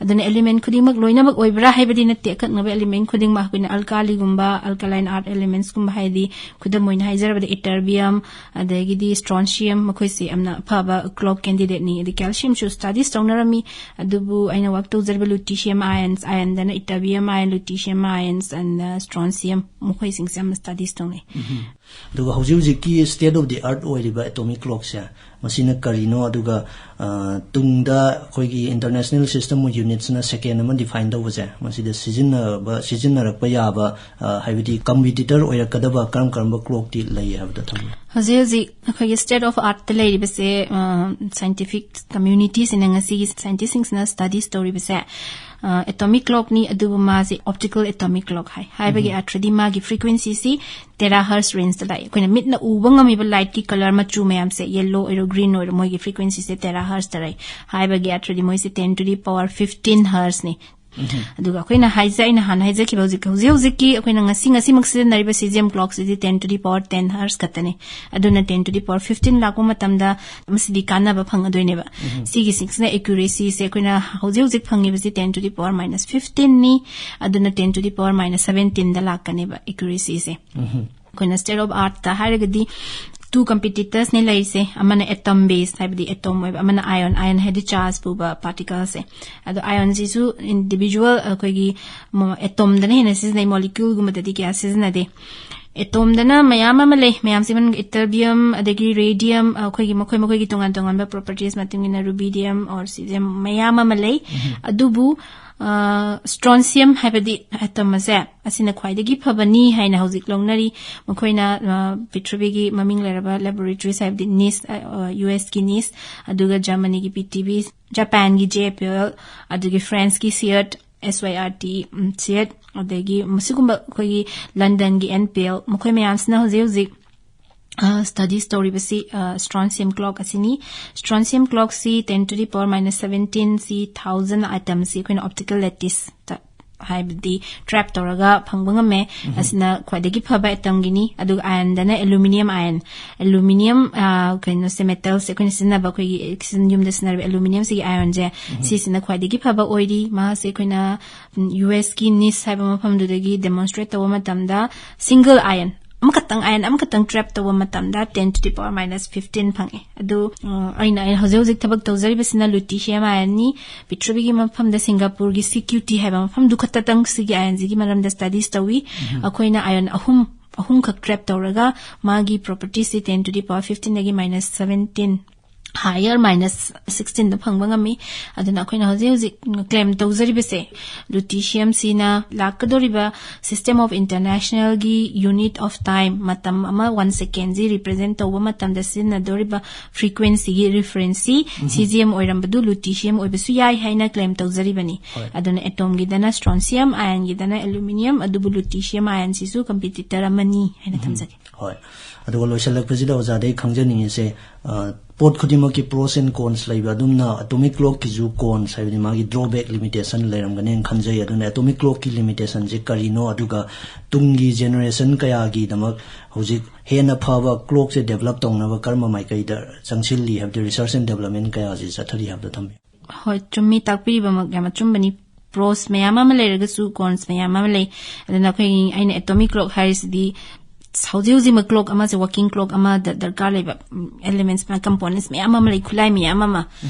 ꯑꯗꯨꯅ ꯑꯦꯂꯤꯃꯦꯟ ꯈꯨꯗꯤꯡꯃꯛ ꯂꯣꯏꯅꯃꯛ ꯑꯣꯏꯕ꯭ꯔꯥ ꯍꯥꯏꯕꯗꯤ ꯅꯠꯇꯦ, ꯑꯀꯛꯅꯕ ꯑꯦꯂꯤꯃꯦꯟ ꯈꯨꯗꯤꯡꯃꯛ ꯑꯩꯈꯣꯏꯅ ꯑꯜꯀꯥꯂꯤꯒꯨꯝꯕ, ꯑꯜꯀꯥꯂꯥꯏꯟ ꯑꯥꯔꯠ ꯑꯦꯂꯤꯃꯦꯟꯁꯀꯨꯝꯕ, ꯍꯥꯏꯗꯤ ꯈꯨꯗꯝ ꯑꯣꯏꯅ ꯍꯥꯏꯖꯔꯕꯗ ꯏꯇꯔꯕꯤꯌꯝ, ꯑꯗꯒꯤꯗꯤ ꯁ꯭ꯇ꯭ꯔꯣꯟꯁꯤꯌꯝ, ꯃꯈꯣꯏꯁꯦ ꯌꯥꯝꯅ ꯑꯐꯕ ꯀ꯭ꯂꯣꯛ ꯀꯦꯟꯗꯤꯗꯦꯠꯅꯤ꯫ ꯑꯗꯩ ꯀꯦꯜꯁꯤꯌꯝꯁꯨ ꯁ꯭ꯇꯗꯤꯁ ꯇꯧꯅꯔꯝꯃꯤ, ꯑꯗꯨꯕꯨ ꯑꯩꯅ ꯋꯥꯛ ꯇꯧꯖꯔꯤꯕ ꯂꯨꯇꯤꯁꯤꯌꯝ ꯑꯥꯏꯟꯁ, ꯑꯥꯏꯟꯗꯅ ꯏꯇꯔꯕꯤꯌꯝ ꯑꯥꯏꯟ, ꯂꯨꯇꯤꯁꯤꯌꯝ ꯑꯥꯏꯟꯁ ꯑꯦꯟ ꯁ꯭ꯇ꯭ꯔꯣꯟꯁꯤꯌꯝ, ꯃꯈꯣꯏꯁꯤꯡꯁꯦ ꯌꯥꯝꯅ ꯁ꯭ꯇꯗꯤꯁ ꯇꯧꯅꯩ꯫ ꯑꯗꯨꯒ ꯍꯧꯖꯤꯛ ꯍꯧꯖꯤꯛꯀꯤ state of the art ꯑꯣꯏꯔꯤꯕ atomic clockꯁꯦ, ꯃꯁꯤꯅ ꯀꯔꯤꯅꯣ, ꯑꯗꯨꯒ ꯑ, ꯇꯨꯡꯗ ꯑꯩꯈꯣꯏꯒꯤ International System of Unitsꯅ second ꯑꯃ define ꯇꯧꯕꯁꯦ, ꯃꯁꯤꯗ ꯁꯤꯖꯤꯟꯅꯕ ꯁꯤꯖꯤꯟꯅꯔꯛꯄ ꯌꯥꯕ, ꯑ, ꯍꯥꯏꯕꯗꯤ competitor ꯑꯣꯏꯔꯛꯀꯗꯕ ꯀꯔꯝ ꯀꯔꯝꯕ clockꯇꯤ ꯂꯩ ꯍꯥꯏꯕꯗꯣ ꯊꯝꯕꯤꯌꯨ꯫ ꯍꯧꯖꯤꯛ ꯍꯧꯖꯤꯛ ꯑꯩꯈꯣꯏꯒꯤ state of artꯇ ꯂꯩꯔꯤꯕꯁꯦ, ꯑ, scientific communityꯁꯤꯅ, ꯉꯁꯤꯒꯤ scientistꯁꯤꯡꯁꯤꯅ studies ꯇꯧꯔꯤꯕꯁꯦ, ꯑ, atomic clockꯅꯤ, ꯑꯗꯨꯕꯨ ꯃꯥꯁꯦ optical atomic clock ꯍꯥꯏ꯫ ꯍꯥꯏꯕꯒꯤ ꯑꯔꯊꯗꯤ ꯃꯥꯒꯤ frequencyꯁꯤ terahertz rangeꯇ ꯂꯥꯛꯑꯦ꯫ ꯑꯩꯈꯣꯏꯅ ꯃꯤꯠꯅ ꯎꯕ ꯉꯝꯃꯤꯕ lightꯀꯤ color ꯃꯆꯨ ꯃꯌꯥꯝꯁꯦ, yellow ꯑꯣꯏꯔꯣ, green ꯑꯣꯏꯔꯣ, ꯃꯣꯏꯒꯤ frequencyꯁꯦ terahertzꯇ ꯂꯩ꯫ ꯍꯥꯏꯕꯒꯤ ꯑꯔꯊꯗꯤ ꯃꯣꯏꯁꯦ ten to the power fifteen hertzꯅꯤ꯫ ꯑꯗꯨꯒ ꯑꯩꯈꯣꯏꯅ ꯍꯥꯏꯖ-, ꯑꯩꯅ ꯍꯥꯟꯅ ꯍꯥꯏꯖꯈꯤꯕ, ꯍꯧꯖꯤꯛ, ꯍꯧꯖꯤꯛ ꯍꯧꯖꯤꯛꯀꯤ ꯑꯩꯈꯣꯏꯅ ꯉꯁꯤ, ꯉꯁꯤꯃꯛ ꯁꯤꯖꯤꯟꯅꯔꯤꯕ cesium clockꯁꯤꯗꯤ ten to the power ten hertz ꯈꯛꯇꯅꯤ꯫ ꯑꯗꯨꯅ ten to the power fifteen ꯂꯥꯛꯄ ꯃꯇꯝꯗ ꯃꯁꯤꯗꯤ ꯀꯥꯟꯅꯕ ꯐꯪꯒꯗꯣꯏꯅꯦꯕ꯫ ꯁꯤꯒꯤꯁꯤꯡꯁꯤꯅ accuracyꯁꯦ ꯑꯩꯈꯣꯏꯅ ꯍꯧꯖꯤꯛ ꯍꯧꯖꯤꯛ ꯐꯪꯉꯤꯕꯁꯤ ten to the power minus fifteenꯅꯤ꯫ ꯑꯗꯨꯅ ten to the power minus seventeenꯗ ꯂꯥꯛꯀꯅꯦꯕ accuracyꯁꯦ꯫ ꯑꯩꯈꯣꯏꯅ state of artꯇ ꯍꯥꯏꯔꯒꯗꯤ two competitorsꯅꯦ ꯂꯩꯔꯤꯁꯦ꯫ ꯑꯃꯅ atom base, ꯍꯥꯏꯕꯗꯤ atom ꯑꯣꯏꯕ, ꯑꯃꯅ ion, ion ꯍꯥꯏꯗꯤ charge ꯄꯨꯕ particleꯁꯦ꯫ ꯑꯗꯣ ionꯁꯤꯁꯨ individual ꯑꯩꯈꯣꯏꯒꯤ ꯃꯣ-, atomꯗꯅ ꯍꯦꯟꯅ ꯁꯤꯖꯤꯟꯅꯩ, moleculeꯒꯨꯝꯕꯗꯗꯤ ꯀꯌꯥ ꯁꯤꯖꯤꯟꯅꯗꯦ꯫ Atomꯗꯅ ꯃꯌꯥꯝ ꯑꯃ ꯂꯩ, ꯃꯌꯥꯝꯁꯦ ꯃꯅꯨꯡꯗ ytterbium, ꯑꯗꯒꯤ radium, ꯑꯩꯈꯣꯏꯒꯤ ꯃꯈꯣꯏ ꯃꯈꯣꯏꯒꯤ ꯇꯣꯉꯥꯟ ꯇꯣꯉꯥꯟꯕ properties ꯃꯇꯨꯡ ꯏꯟꯅ rubidium or cesium ꯃꯌꯥꯝ ꯑꯃ ꯂꯩ꯫ ꯑꯗꯨꯕꯨ, ꯑ, strontium ꯍꯥꯏꯕꯗꯤ atom ꯑꯁꯦ, ꯑꯁꯤꯅ ꯈ꯭ꯋꯥꯏꯗꯒꯤ ꯐꯕꯅꯤ ꯍꯥꯏꯅ ꯍꯧꯖꯤꯛ ꯂꯧꯅꯔꯤ꯫ ꯃꯈꯣꯏꯅ, ꯑ, ꯄ꯭ꯔꯤꯊꯤꯕꯤꯒꯤ ꯃꯃꯤꯡ ꯂꯩꯔꯕ laboratories, ꯍꯥꯏꯕꯗꯤ NIST, ꯑ, USꯀꯤ NIST, ꯑꯗꯨꯒ Germanyꯒꯤ PTB, Japanꯒꯤ J P L, ꯑꯗꯨꯒꯤ Franceꯀꯤ SIRT, S Y R T, ꯎꯝ, SIRT, ꯑꯗꯒꯤ ꯃꯁꯤꯒꯨꯝꯕ ꯑꯩꯈꯣꯏꯒꯤ Londonꯒꯤ N P L, ꯃꯈꯣꯏ ꯃꯌꯥꯝꯁꯤꯅ ꯍꯧꯖꯤꯛ ꯍꯧꯖꯤꯛ, ꯑ, studies ꯇꯧꯔꯤꯕꯁꯤ, ꯑ, strontium clock ꯑꯁꯤꯅꯤ꯫ Strontium clockꯁꯤ ten to the power minus seventeenꯁꯤ thousand atomsꯁꯤ ꯑꯩꯈꯣꯏꯅ optical latticeꯇ, ꯍꯥꯏꯕꯗꯤ trap ꯇꯧꯔꯒ ꯐꯪꯕ ꯉꯝꯃꯦ꯫ ꯑꯁꯤꯅ ꯈ꯭ꯋꯥꯏꯗꯒꯤ ꯐꯕ atomꯒꯤꯅꯤ꯫ ꯑꯗꯨꯒ ionꯗꯅ aluminium ion, aluminium, ꯑ, ꯀꯩꯅꯣꯁꯦ, metalꯁꯦ, ꯑꯩꯈꯣꯏꯅ ꯁꯤꯖꯤꯟꯅꯕ, ꯑꯩꯈꯣꯏꯒꯤ ꯁꯤꯖꯤꯟ-, ꯌꯨꯝꯗ ꯁꯤꯖꯤꯟꯅꯔꯤꯕ aluminiumꯁꯤꯒꯤ ionꯁꯦ, ꯁꯤꯁꯤꯅ ꯈ꯭ꯋꯥꯏꯗꯒꯤ ꯐꯕ ꯑꯣꯏꯔꯤ꯫ ꯃꯍꯥꯛꯁꯦ ꯑꯩꯈꯣꯏꯅ, ꯎꯝ, USꯀꯤ NIST ꯍꯥꯏꯕ ꯃꯐꯝꯗꯨꯗꯒꯤ demonstrate ꯇꯧꯕ ꯃꯇꯝꯗ, single ion, ꯑꯃꯈꯛꯇꯪ, ion ꯑꯃꯈꯛꯇꯪ trap ꯇꯧꯕ ꯃꯇꯝꯗ ten to the power minus fifteen ꯐꯪꯉꯦ꯫ ꯑꯗꯨ, ꯑ, ꯑꯩꯅ, ꯑꯩꯅ ꯍꯧꯖꯤꯛ ꯍꯧꯖꯤꯛ ꯊꯕꯛ ꯇꯧꯖꯔꯤꯕꯁꯤꯅ lutetium ionꯅꯤ꯫ ꯄ꯭ꯔꯤꯊꯤꯕꯤꯒꯤ ꯃꯐꯝꯗ ꯁꯤꯡꯒꯥꯄꯨꯔꯒꯤ C Q T ꯍꯥꯏꯕ ꯃꯐꯝꯗꯨ ꯈꯛꯇꯇꯪ ꯁꯤꯒꯤ ionꯁꯤꯒꯤ ꯃꯔꯝꯗ studies ꯇꯧꯏ꯫ ꯑꯩꯈꯣꯏꯅ ion ꯑꯍꯨꯝ ꯑꯍꯨꯝꯈꯛ trap ꯇꯧꯔꯒ ꯃꯥꯒꯤ property ꯁꯤ ten to the power fifteen ꯗꯒꯤ minus seventeen, higher minus sixteen ꯗ ꯐꯪꯕ ꯉꯝꯃꯤ꯫ ꯑꯗꯨꯅ ꯑꯩꯈꯣꯏꯅ ꯍꯧꯖꯤꯛ ꯍꯧꯖꯤꯛ claim ꯇꯧꯖꯔꯤꯕꯁꯦ, lutetium ꯁꯤꯅ ꯂꯥꯛꯀꯗꯧꯔꯤꯕ system of international ꯒꯤ unit of time, ꯃꯇꯝ ꯑꯃ, one second ꯁꯤ represent ꯇꯧꯕ ꯃꯇꯝꯗ ꯁꯤꯖꯤꯟꯅꯗꯧꯔꯤꯕ frequency ꯒꯤ reference ꯁꯤ cesium ꯑꯣꯏꯔꯝꯕꯗꯨ lutetium ꯑꯣꯏꯕꯁꯨ ꯌꯥꯏ ꯍꯥꯏꯅ claim ꯇꯧꯖꯔꯤꯕꯅꯤ꯫ ꯍꯣꯏ꯫ ꯑꯗꯨꯅ atom ꯒꯤꯗꯅ strontium, ion ꯒꯤꯗꯅ aluminium, ꯑꯗꯨꯕꯨ lutetium ion ꯁꯤꯁꯨ competitor ꯑꯃꯅꯤ ꯍꯥꯏꯅ ꯊꯝꯖꯒꯦ꯫ ꯍꯣꯏ꯫ ꯑꯗꯨꯒ ꯂꯣꯏꯁꯤꯜꯂꯛꯄꯁꯤꯗ ꯑꯣꯖꯥꯗꯒꯤ ꯈꯪꯖꯅꯤꯡꯉꯤꯁꯦ, ꯑ, ꯄꯣꯠ ꯈꯨꯗꯤꯡꯃꯛꯀꯤ pros and cons ꯂꯩꯕ ꯑꯗꯨꯝꯅ atomic clock ꯀꯤꯁꯨ cons, ꯍꯥꯏꯕꯗꯤ ꯃꯥꯒꯤ drawback, limitation ꯂꯩꯔꯝꯒꯅꯦꯅ ꯈꯟꯖꯩ꯫ ꯑꯗꯨꯅ atomic clock ꯀꯤ limitation ꯁꯦ ꯀꯔꯤꯅꯣ, ꯑꯗꯨꯒ ꯇꯨꯡꯒꯤ generation ꯀꯌꯥꯒꯤꯗꯃꯛ ꯍꯧꯖꯤꯛ ꯍꯦꯟꯅ ꯐꯕ clock ꯁꯦ develop ꯇꯧꯅꯕ ꯀꯔꯝꯕ ꯃꯥꯏꯀꯩꯗ ꯆꯪꯁꯤꯜꯂꯤ, ꯍꯥꯏꯕꯗꯤ research and development ꯀꯌꯥꯁꯤ ꯆꯠꯊꯔꯤ ꯍꯥꯏꯕꯗꯣ ꯊꯝꯕꯤꯌꯨ꯫ ꯍꯣꯏ, ꯆꯨꯝꯃꯤ, ꯇꯥꯛꯄꯤꯔꯤꯕꯃꯛ ꯌꯥꯝ ꯑꯆꯨꯝꯕꯅꯤ꯫ Pros ꯃꯌꯥꯝ ꯑꯃ ꯂꯩꯔꯒꯁꯨ cons ꯃꯌꯥꯝ ꯑꯃ ꯂꯩ꯫ ꯑꯗꯨꯅ ꯑꯩꯈꯣꯏꯒꯤ, ꯑꯩꯅ atomic clock ꯍꯥꯏꯔꯤꯁꯤꯗꯤ ꯍꯧꯖꯤꯛ ꯍꯧꯖꯤꯛꯃꯛ clock ꯑꯃꯁꯦ, working clock ꯑꯃꯗ ꯗꯔꯀꯥꯔ ꯂꯩꯕ, ꯎꯝ, elements, components ꯃꯌꯥꯝ ꯑꯃ ꯂꯩ, ꯈꯨꯠꯂꯥꯏ ꯃꯌꯥꯝ ꯑꯃ꯫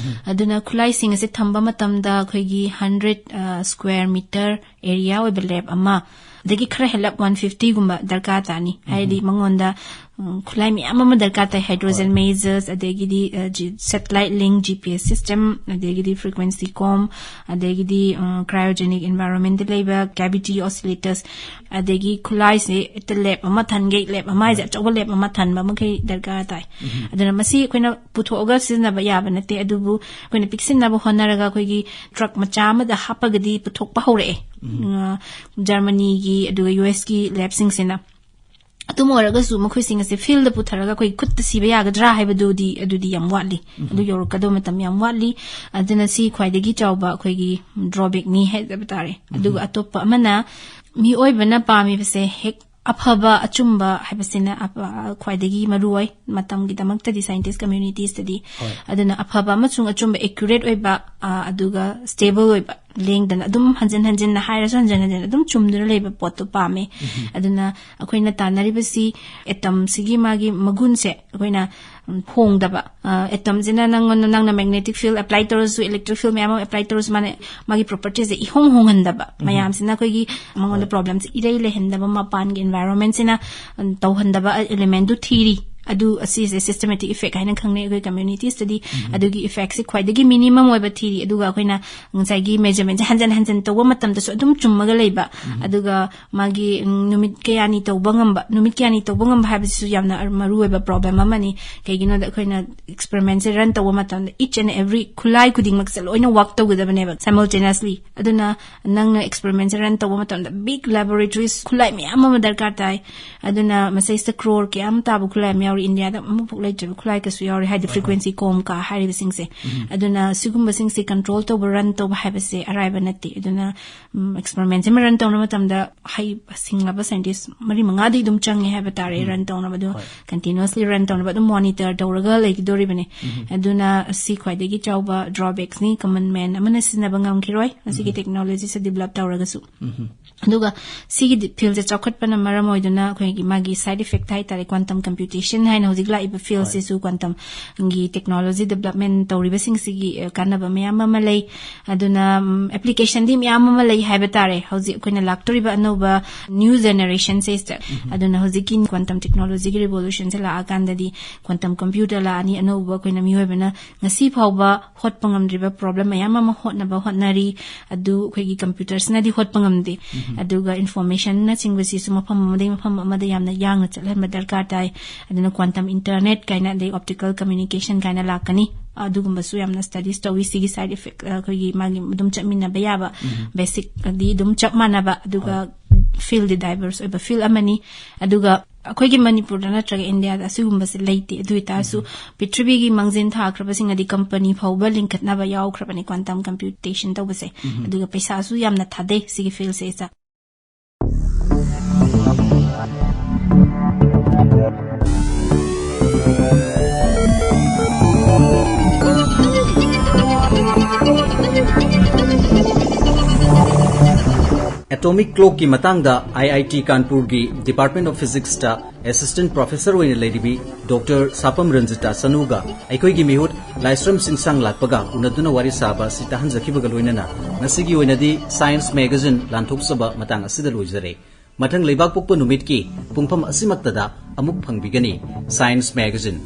ꯑꯗꯨꯅ ꯈꯨꯠꯂꯥꯏꯁꯤꯡ ꯑꯁꯦ ꯊꯝꯕ ꯃꯇꯝꯗ ꯑꯩꯈꯣꯏꯒꯤ hundred square meter area ꯑꯣꯏꯕ lab ꯑꯃ, ꯑꯗꯒꯤ ꯈꯔ ꯍꯦꯜꯂꯞ one fifty ꯒꯨꯝꯕ ꯗꯔꯀꯥꯔ ꯇꯥꯅꯤ꯫ ꯍꯥꯏꯗꯤ ꯃꯉꯣꯟꯗ, ꯎꯝ, ꯈꯨꯠꯂꯥꯏ ꯃꯌꯥꯝ ꯑꯃ ꯗꯔꯀꯥꯔ ꯇꯥꯏ, hydrogen lasers, ꯑꯗꯒꯤꯗꯤ, ꯑ, G-, satellite link, G P S system, ꯑꯗꯒꯤꯗꯤ frequency com, ꯑꯗꯒꯤꯗꯤ, ꯎꯝ, cryogenic environment ꯇ ꯂꯩꯕ cavity oscillators, ꯑꯗꯒꯤ ꯈꯨꯠꯂꯥꯏꯁꯦ ꯍꯦꯛꯇ lab ꯑꯃ ꯊꯟꯒꯩ, lab ꯑꯃ ꯍꯥꯏꯁꯦ ꯑꯆꯧꯕ lab ꯑꯃ ꯊꯟꯕ ꯃꯈꯩ ꯗꯔꯀꯥꯔ ꯇꯥꯏ꯫ ꯑꯗꯨꯅ ꯃꯁꯤ ꯑꯩꯈꯣꯏꯅ ꯄꯨꯊꯣꯛꯑꯒ ꯁꯤꯖꯤꯟꯅꯕ ꯌꯥꯕ ꯅꯠꯇꯦ, ꯑꯗꯨꯕꯨ ꯑꯩꯈꯣꯏꯅ ꯄꯤꯛꯁꯤꯟꯅꯕ ꯍꯣꯠꯅꯔꯒ ꯑꯩꯈꯣꯏꯒꯤ truck ꯃꯆꯥ ꯑꯃꯗ ꯍꯥꯞꯄꯒꯗꯤ ꯄꯨꯊꯣꯛꯄ ꯍꯧꯔꯛꯑꯦ꯫ ꯑ, ꯖꯔꯃꯅꯤꯒꯤ ꯑꯗꯨꯒ U S ꯀꯤ lab ꯁꯤꯡꯁꯤꯅ꯫ ꯑꯗꯨꯝ ꯑꯣꯏꯔꯒꯁꯨ ꯃꯈꯣꯏꯁꯤꯡ ꯑꯁꯦ field ꯗ ꯄꯨꯊꯔꯒ ꯑꯩꯈꯣꯏ ꯈꯨꯠꯇ ꯁꯤꯕ ꯌꯥꯒꯗ꯭ꯔꯥ ꯍꯥꯏꯕꯗꯨꯗꯤ, ꯑꯗꯨꯗꯤ ꯌꯥꯝ ꯋꯥꯠꯂꯤ꯫ ꯑꯗꯨ ꯌꯧꯔꯛꯀꯗꯕ ꯃꯇꯝ ꯌꯥꯝ ꯋꯥꯠꯂꯤ꯫ ꯑꯗꯨꯅ ꯁꯤ ꯈ꯭ꯋꯥꯏꯗꯒꯤ ꯆꯥꯎꯕ ꯑꯩꯈꯣꯏꯒꯤ drawback ꯅꯤ ꯍꯥꯏꯖꯕ ꯇꯥꯔꯦ꯫ ꯑꯗꯨꯒ ꯑꯇꯣꯞꯄ ꯑꯃꯅ, ꯃꯤꯑꯣꯏꯕꯅ ꯄꯥꯝꯃꯤꯕꯁꯦ ꯍꯦꯛ ꯑꯐꯕ ꯑꯆꯨꯝꯕ ꯍꯥꯏꯕꯁꯤꯅ ꯑꯄ-, ꯈ꯭ꯋꯥꯏꯗꯒꯤ ꯃꯔꯨ ꯑꯣꯏ ꯃꯇꯝꯒꯤꯗꯃꯛꯇꯗꯤ, scientist communities ꯇꯗꯤ꯫ ꯍꯣꯏ꯫ ꯑꯗꯨꯅ ꯑꯐꯕ ꯑꯃꯁꯨꯡ ꯑꯆꯨꯝꯕ, accurate ꯑꯣꯏꯕ, ꯑ, ꯑꯗꯨꯒ stable ꯑꯣꯏꯕ, ꯂꯦꯡꯗꯅ ꯑꯗꯨꯝ ꯍꯟꯖꯤꯟ ꯍꯟꯖꯤꯟꯅ ꯍꯥꯏꯔꯁꯨ ꯍꯟꯖꯤꯟ ꯍꯟꯖꯤꯟ ꯑꯗꯨꯝ ꯆꯨꯝꯗꯨꯅ ꯂꯩꯕ ꯄꯣꯠꯇꯣ ꯄꯥꯝꯃꯦ꯫ ꯑꯗꯨꯅ ꯑꯩꯈꯣꯏꯅ ꯇꯥꯟꯅꯔꯤꯕꯁꯤ atom ꯁꯤꯒꯤ ꯃꯥꯒꯤ ꯃꯒꯨꯟꯁꯦ ꯑꯩꯈꯣꯏꯅ, ꯎꯝ, ꯍꯣꯡꯗꯕ꯫ ꯑ, atom ꯁꯤꯅ ꯅꯪꯉꯣꯟꯗ, ꯅꯪꯅ magnetic field apply ꯇꯧꯔꯁꯨ, electric field ꯃꯌꯥꯝ ꯑꯃ apply ꯇꯧꯔꯁꯨ, ꯃꯥꯅ ꯃꯥꯒꯤ property ꯁꯦ ꯏꯍꯣꯡ ꯍꯣꯡꯍꯟꯗꯕ꯫ ꯃꯌꯥꯝꯁꯤꯅ ꯑꯩꯈꯣꯏꯒꯤ ꯃꯉꯣꯟꯗ problem ꯁꯦ ꯏꯔꯩ ꯂꯩꯍꯟꯗꯕ, ꯃꯄꯥꯟꯒꯤ environment ꯁꯤꯅ, ꯎꯝ, ꯇꯧꯍꯟꯗꯕ element ꯗꯨ ꯊꯤꯔꯤ꯫ ꯑꯗꯨ ꯑꯁꯤꯁꯦ systematic effect ꯍꯥꯏꯅ ꯈꯪꯅꯩ ꯑꯩꯈꯣꯏ community study꯫ ꯑꯗꯨꯒꯤ effect ꯁꯦ ꯈ꯭ꯋꯥꯏꯗꯒꯤ minimum ꯑꯣꯏꯕ ꯊꯤꯔꯤ꯫ ꯑꯗꯨꯒ ꯑꯩꯈꯣꯏꯅ ꯉꯁꯥꯏꯒꯤ measurement ꯁꯦ ꯍꯟꯖꯟ ꯍꯟꯖꯟ ꯇꯧꯕ ꯃꯇꯝꯗꯁꯨ ꯑꯗꯨꯝ ꯆꯨꯝꯃꯒ ꯂꯩꯕ꯫ ꯑꯗꯨꯒ ꯃꯥꯒꯤ, ꯎꯝ, ꯅꯨꯃꯤꯠ ꯀꯌꯥꯅꯤ ꯇꯧꯕ ꯉꯝꯕ, ꯅꯨꯃꯤꯠ ꯀꯌꯥꯅꯤ ꯇꯧꯕ ꯉꯝꯕ ꯍꯥꯏꯕꯁꯤꯁꯨ ꯌꯥꯝꯅ ꯃꯔꯨꯑꯣꯏꯕ problem ꯑꯃꯅꯤ꯫ ꯀꯩꯒꯤꯅꯣꯗ ꯑꯩꯈꯣꯏꯅ experiment ꯁꯦ run ꯇꯧꯕ ꯃꯇꯝꯗ each and every ꯈꯨꯠꯂꯥꯏ ꯈꯨꯗꯤꯡꯃꯛꯁꯦ ꯂꯣꯏꯅ work ꯇꯧꯒꯗꯕꯅꯦꯕ simultaneously꯫ ꯑꯗꯨꯅ ꯅꯪꯅ experiment ꯁꯦ run ꯇꯧꯕ ꯃꯇꯝꯗ big laboratories ꯈꯨꯠꯂꯥꯏ ꯃꯌꯥꯝ ꯑꯃ ꯗꯔꯀꯥꯔ ꯇꯥꯏ꯫ ꯑꯗꯨꯅ ꯃꯁꯩꯁꯤꯗ crore ꯀꯌꯥ ꯑꯃ ꯇꯥꯕ ꯈꯨꯠꯂꯥꯏ ꯑꯃ ꯌꯥꯎꯔꯤ, ꯏꯟꯗꯤꯌꯥꯗ ꯑꯃꯐꯥꯎ ꯂꯩꯇ꯭ꯔꯤꯕ ꯈꯨꯠꯂꯥꯏ ꯀꯩꯁꯨ ꯌꯥꯎꯔꯤ, high frequency comb ꯀ ꯍꯥꯏꯔꯤꯕꯁꯤꯡꯁꯦ꯫ ꯑꯗꯨꯅ ꯁꯤꯒꯨꯝꯕꯁꯤꯡꯁꯦ control ꯇꯧꯕ, run ꯇꯧꯕ ꯍꯥꯏꯕꯁꯦ ꯑꯔꯥꯏꯕ ꯅꯠꯇꯦ꯫ ꯑꯗꯨꯅ, ꯎꯝ, experiment ꯁꯤꯃ run ꯇꯧꯅꯕ ꯃꯇꯝꯗ ꯍꯩ ꯁꯤꯡꯂꯕ scientist ꯃꯔꯤ ꯃꯉꯥꯗꯤ ꯑꯗꯨꯝ ꯆꯪꯉꯦ ꯍꯥꯏꯕ ꯇꯥꯔꯦ꯫ Run ꯇꯧꯅꯕ ꯑꯗꯨ continuously run ꯇꯧꯅꯕ ꯑꯗꯨꯝ monitor ꯇꯧꯔꯒ ꯂꯩꯒꯗꯧꯔꯤꯕꯅꯤ꯫ ꯑꯗꯨꯅ ꯁꯤ ꯈ꯭ꯋꯥꯏꯗꯒꯤ ꯆꯥꯎꯕ drawbacks ꯅꯤ, common man ꯑꯃꯅ ꯁꯤꯖꯤꯟꯅꯕ ꯉꯝꯈꯤꯔꯣꯏ ꯃꯁꯤꯒꯤ technology ꯁꯦ develop ꯇꯧꯔꯒꯁꯨ꯫ ꯑꯗꯨꯒ ꯁꯤꯒꯤ ꯗꯤ-, field ꯁꯦ ꯆꯥꯎꯈꯠꯄꯅ ꯃꯔꯝ ꯑꯣꯏꯗꯨꯅ ꯑꯩꯈꯣꯏꯒꯤ ꯃꯥꯒꯤ side effect ꯍꯥꯏꯇꯥꯔꯦ, quantum computation ꯍꯥꯏꯅ ꯍꯧꯖꯤꯛ ꯂꯥꯛꯏꯕ field ꯁꯤꯁꯨ quantum ꯒꯤ technology development ꯇꯧꯔꯤꯕꯁꯤꯡꯁꯤꯒꯤ, ꯑ, ꯀꯥꯟꯅꯕ ꯃꯌꯥꯝ ꯑꯃ ꯂꯩ꯫ ꯑꯗꯨꯅ, ꯎꯝ, application ꯗꯤ ꯃꯌꯥꯝ ꯑꯃ ꯂꯩ ꯍꯥꯏꯕ ꯇꯥꯔꯦ꯫ ꯍꯧꯖꯤꯛ ꯑꯩꯈꯣꯏꯅ ꯂꯥꯛꯇꯧꯔꯤꯕ ꯑꯅꯧꯕ new generation ꯁꯤꯗ꯫ ꯑꯗꯨꯅ ꯍꯧꯖꯤꯛꯀꯤ quantum technology ꯒꯤ revolution ꯁꯦ ꯂꯥꯛꯑꯀꯥꯟꯗꯗꯤ quantum computer ꯂꯥꯛꯑꯅꯤ, ꯑꯅꯧꯕ ꯑꯩꯈꯣꯏꯅ ꯃꯤꯑꯣꯏꯕꯅ ꯉꯁꯤ ꯐꯥꯎꯕ ꯍꯣꯠꯄ ꯉꯝꯗ꯭ꯔꯤꯕ problem ꯃꯌꯥꯝ ꯑꯃ ꯍꯣꯠꯅꯕ ꯍꯣꯠꯅꯔꯤ꯫ ꯑꯗꯨ ꯑꯩꯈꯣꯏꯒꯤ computer ꯁꯤꯅꯗꯤ ꯍꯣꯠꯄ ꯉꯝꯗꯦ꯫ ꯑꯗꯨꯒ information ꯅꯆꯤꯡꯕꯁꯤꯁꯨ ꯃꯐꯝ ꯑꯃꯗꯒꯤ ꯃꯐꯝ ꯑꯃꯗ ꯌꯥꯝꯅ ꯌꯥꯡꯅ ꯆꯠꯍꯟꯕ ꯗꯔꯀꯥꯔ ꯇꯥꯏ꯫ ꯑꯗꯨꯅ quantum internet ꯀꯥꯏꯅ, ꯑꯗꯩ optical communication ꯀꯥꯏꯅ ꯂꯥꯛꯀꯅꯤ꯫ ꯑꯗꯨꯒꯨꯝꯕꯁꯨ ꯌꯥꯝꯅ studies ꯇꯧꯏ꯫ ꯁꯤꯒꯤ side effect, ꯑ, ꯑꯩꯈꯣꯏꯒꯤ ꯃꯥꯒꯤ ꯑꯗꯨꯝ ꯆꯠꯃꯤꯟꯅꯕ ꯌꯥꯕ, basic ꯗꯤ ꯑꯗꯨꯝ ꯆꯞ ꯃꯥꯟꯅꯕ, ꯑꯗꯨꯒ field ꯗꯤ diverse ꯑꯣꯏꯕ field ꯑꯃꯅꯤ꯫ ꯑꯗꯨꯒ ꯑꯩꯈꯣꯏꯒꯤ ꯃꯅꯤꯄꯨꯔꯗ ꯅꯠꯇ꯭ꯔꯒ ꯏꯟꯗꯤꯌꯥꯗ ꯑꯁꯤꯒꯨꯝꯕꯁꯦ ꯂꯩꯇꯦ꯫ ꯑꯗꯨ ꯑꯣꯏꯇꯥꯔꯁꯨ ꯄ꯭ꯔꯤꯊꯤꯕꯤꯒꯤ ꯃꯥꯡꯖꯤꯟ ꯊꯥꯈ꯭ꯔꯕꯁꯤꯡꯅꯗꯤ company ꯐꯥꯎꯕ ꯂꯤꯡꯈꯠꯅꯕ ꯌꯥꯎꯈ꯭ꯔꯕꯅꯤ quantum computation ꯇꯧꯕꯁꯦ꯫ ꯑꯗꯨꯒ ꯄꯩꯁꯥꯁꯨ ꯌꯥꯝꯅ ꯊꯥꯗꯩ ꯁꯤꯒꯤ field ꯁꯦ, ꯏꯆꯥ꯫ ꯑꯦꯇꯣꯃꯤꯛ ꯀ꯭ꯂꯣꯛꯀꯤ ꯃꯇꯥꯡꯗ ꯑꯥꯏ ꯑꯥꯏ ꯇꯤ ꯀꯥꯟꯄꯨꯔꯒꯤ Department of Physicsꯇ Assistant Professor ꯑꯣꯏꯅ ꯂꯩꯔꯤꯕꯤ ꯗꯣꯛꯇꯔ ꯁꯥꯄꯝ ꯔꯟꯖꯤꯇꯥ ꯆꯅꯨꯒ ꯑꯩꯈꯣꯏꯒꯤ ꯃꯤꯍꯨꯠ ꯂꯥꯏꯁ꯭ꯔꯝ ꯁꯤꯡꯁꯥꯡ ꯂꯥꯛꯄꯒ ꯎꯅꯗꯨꯅ ꯋꯥꯔꯤ ꯁꯥꯕ ꯑꯁꯤ ꯇꯥꯍꯟꯖꯈꯤꯕꯒ ꯂꯣꯏꯅꯅ ꯉꯁꯤꯒꯤ ꯑꯣꯏꯅꯗꯤ Science Magazine ꯂꯥꯟꯊꯣꯛꯆꯕ ꯃꯇꯥꯡ ꯑꯁꯤꯗ ꯂꯣꯏꯖꯔꯦ꯫ ꯃꯊꯪ ꯂꯩꯕꯥꯛ ꯄꯣꯛꯄ ꯅꯨꯃꯤꯠꯀꯤ ꯄꯨꯡꯐꯝ ꯑꯁꯤꯃꯛꯇꯗ ꯑꯃꯨꯛ ꯐꯪꯕꯤꯒꯅꯤ Science Magazine꯫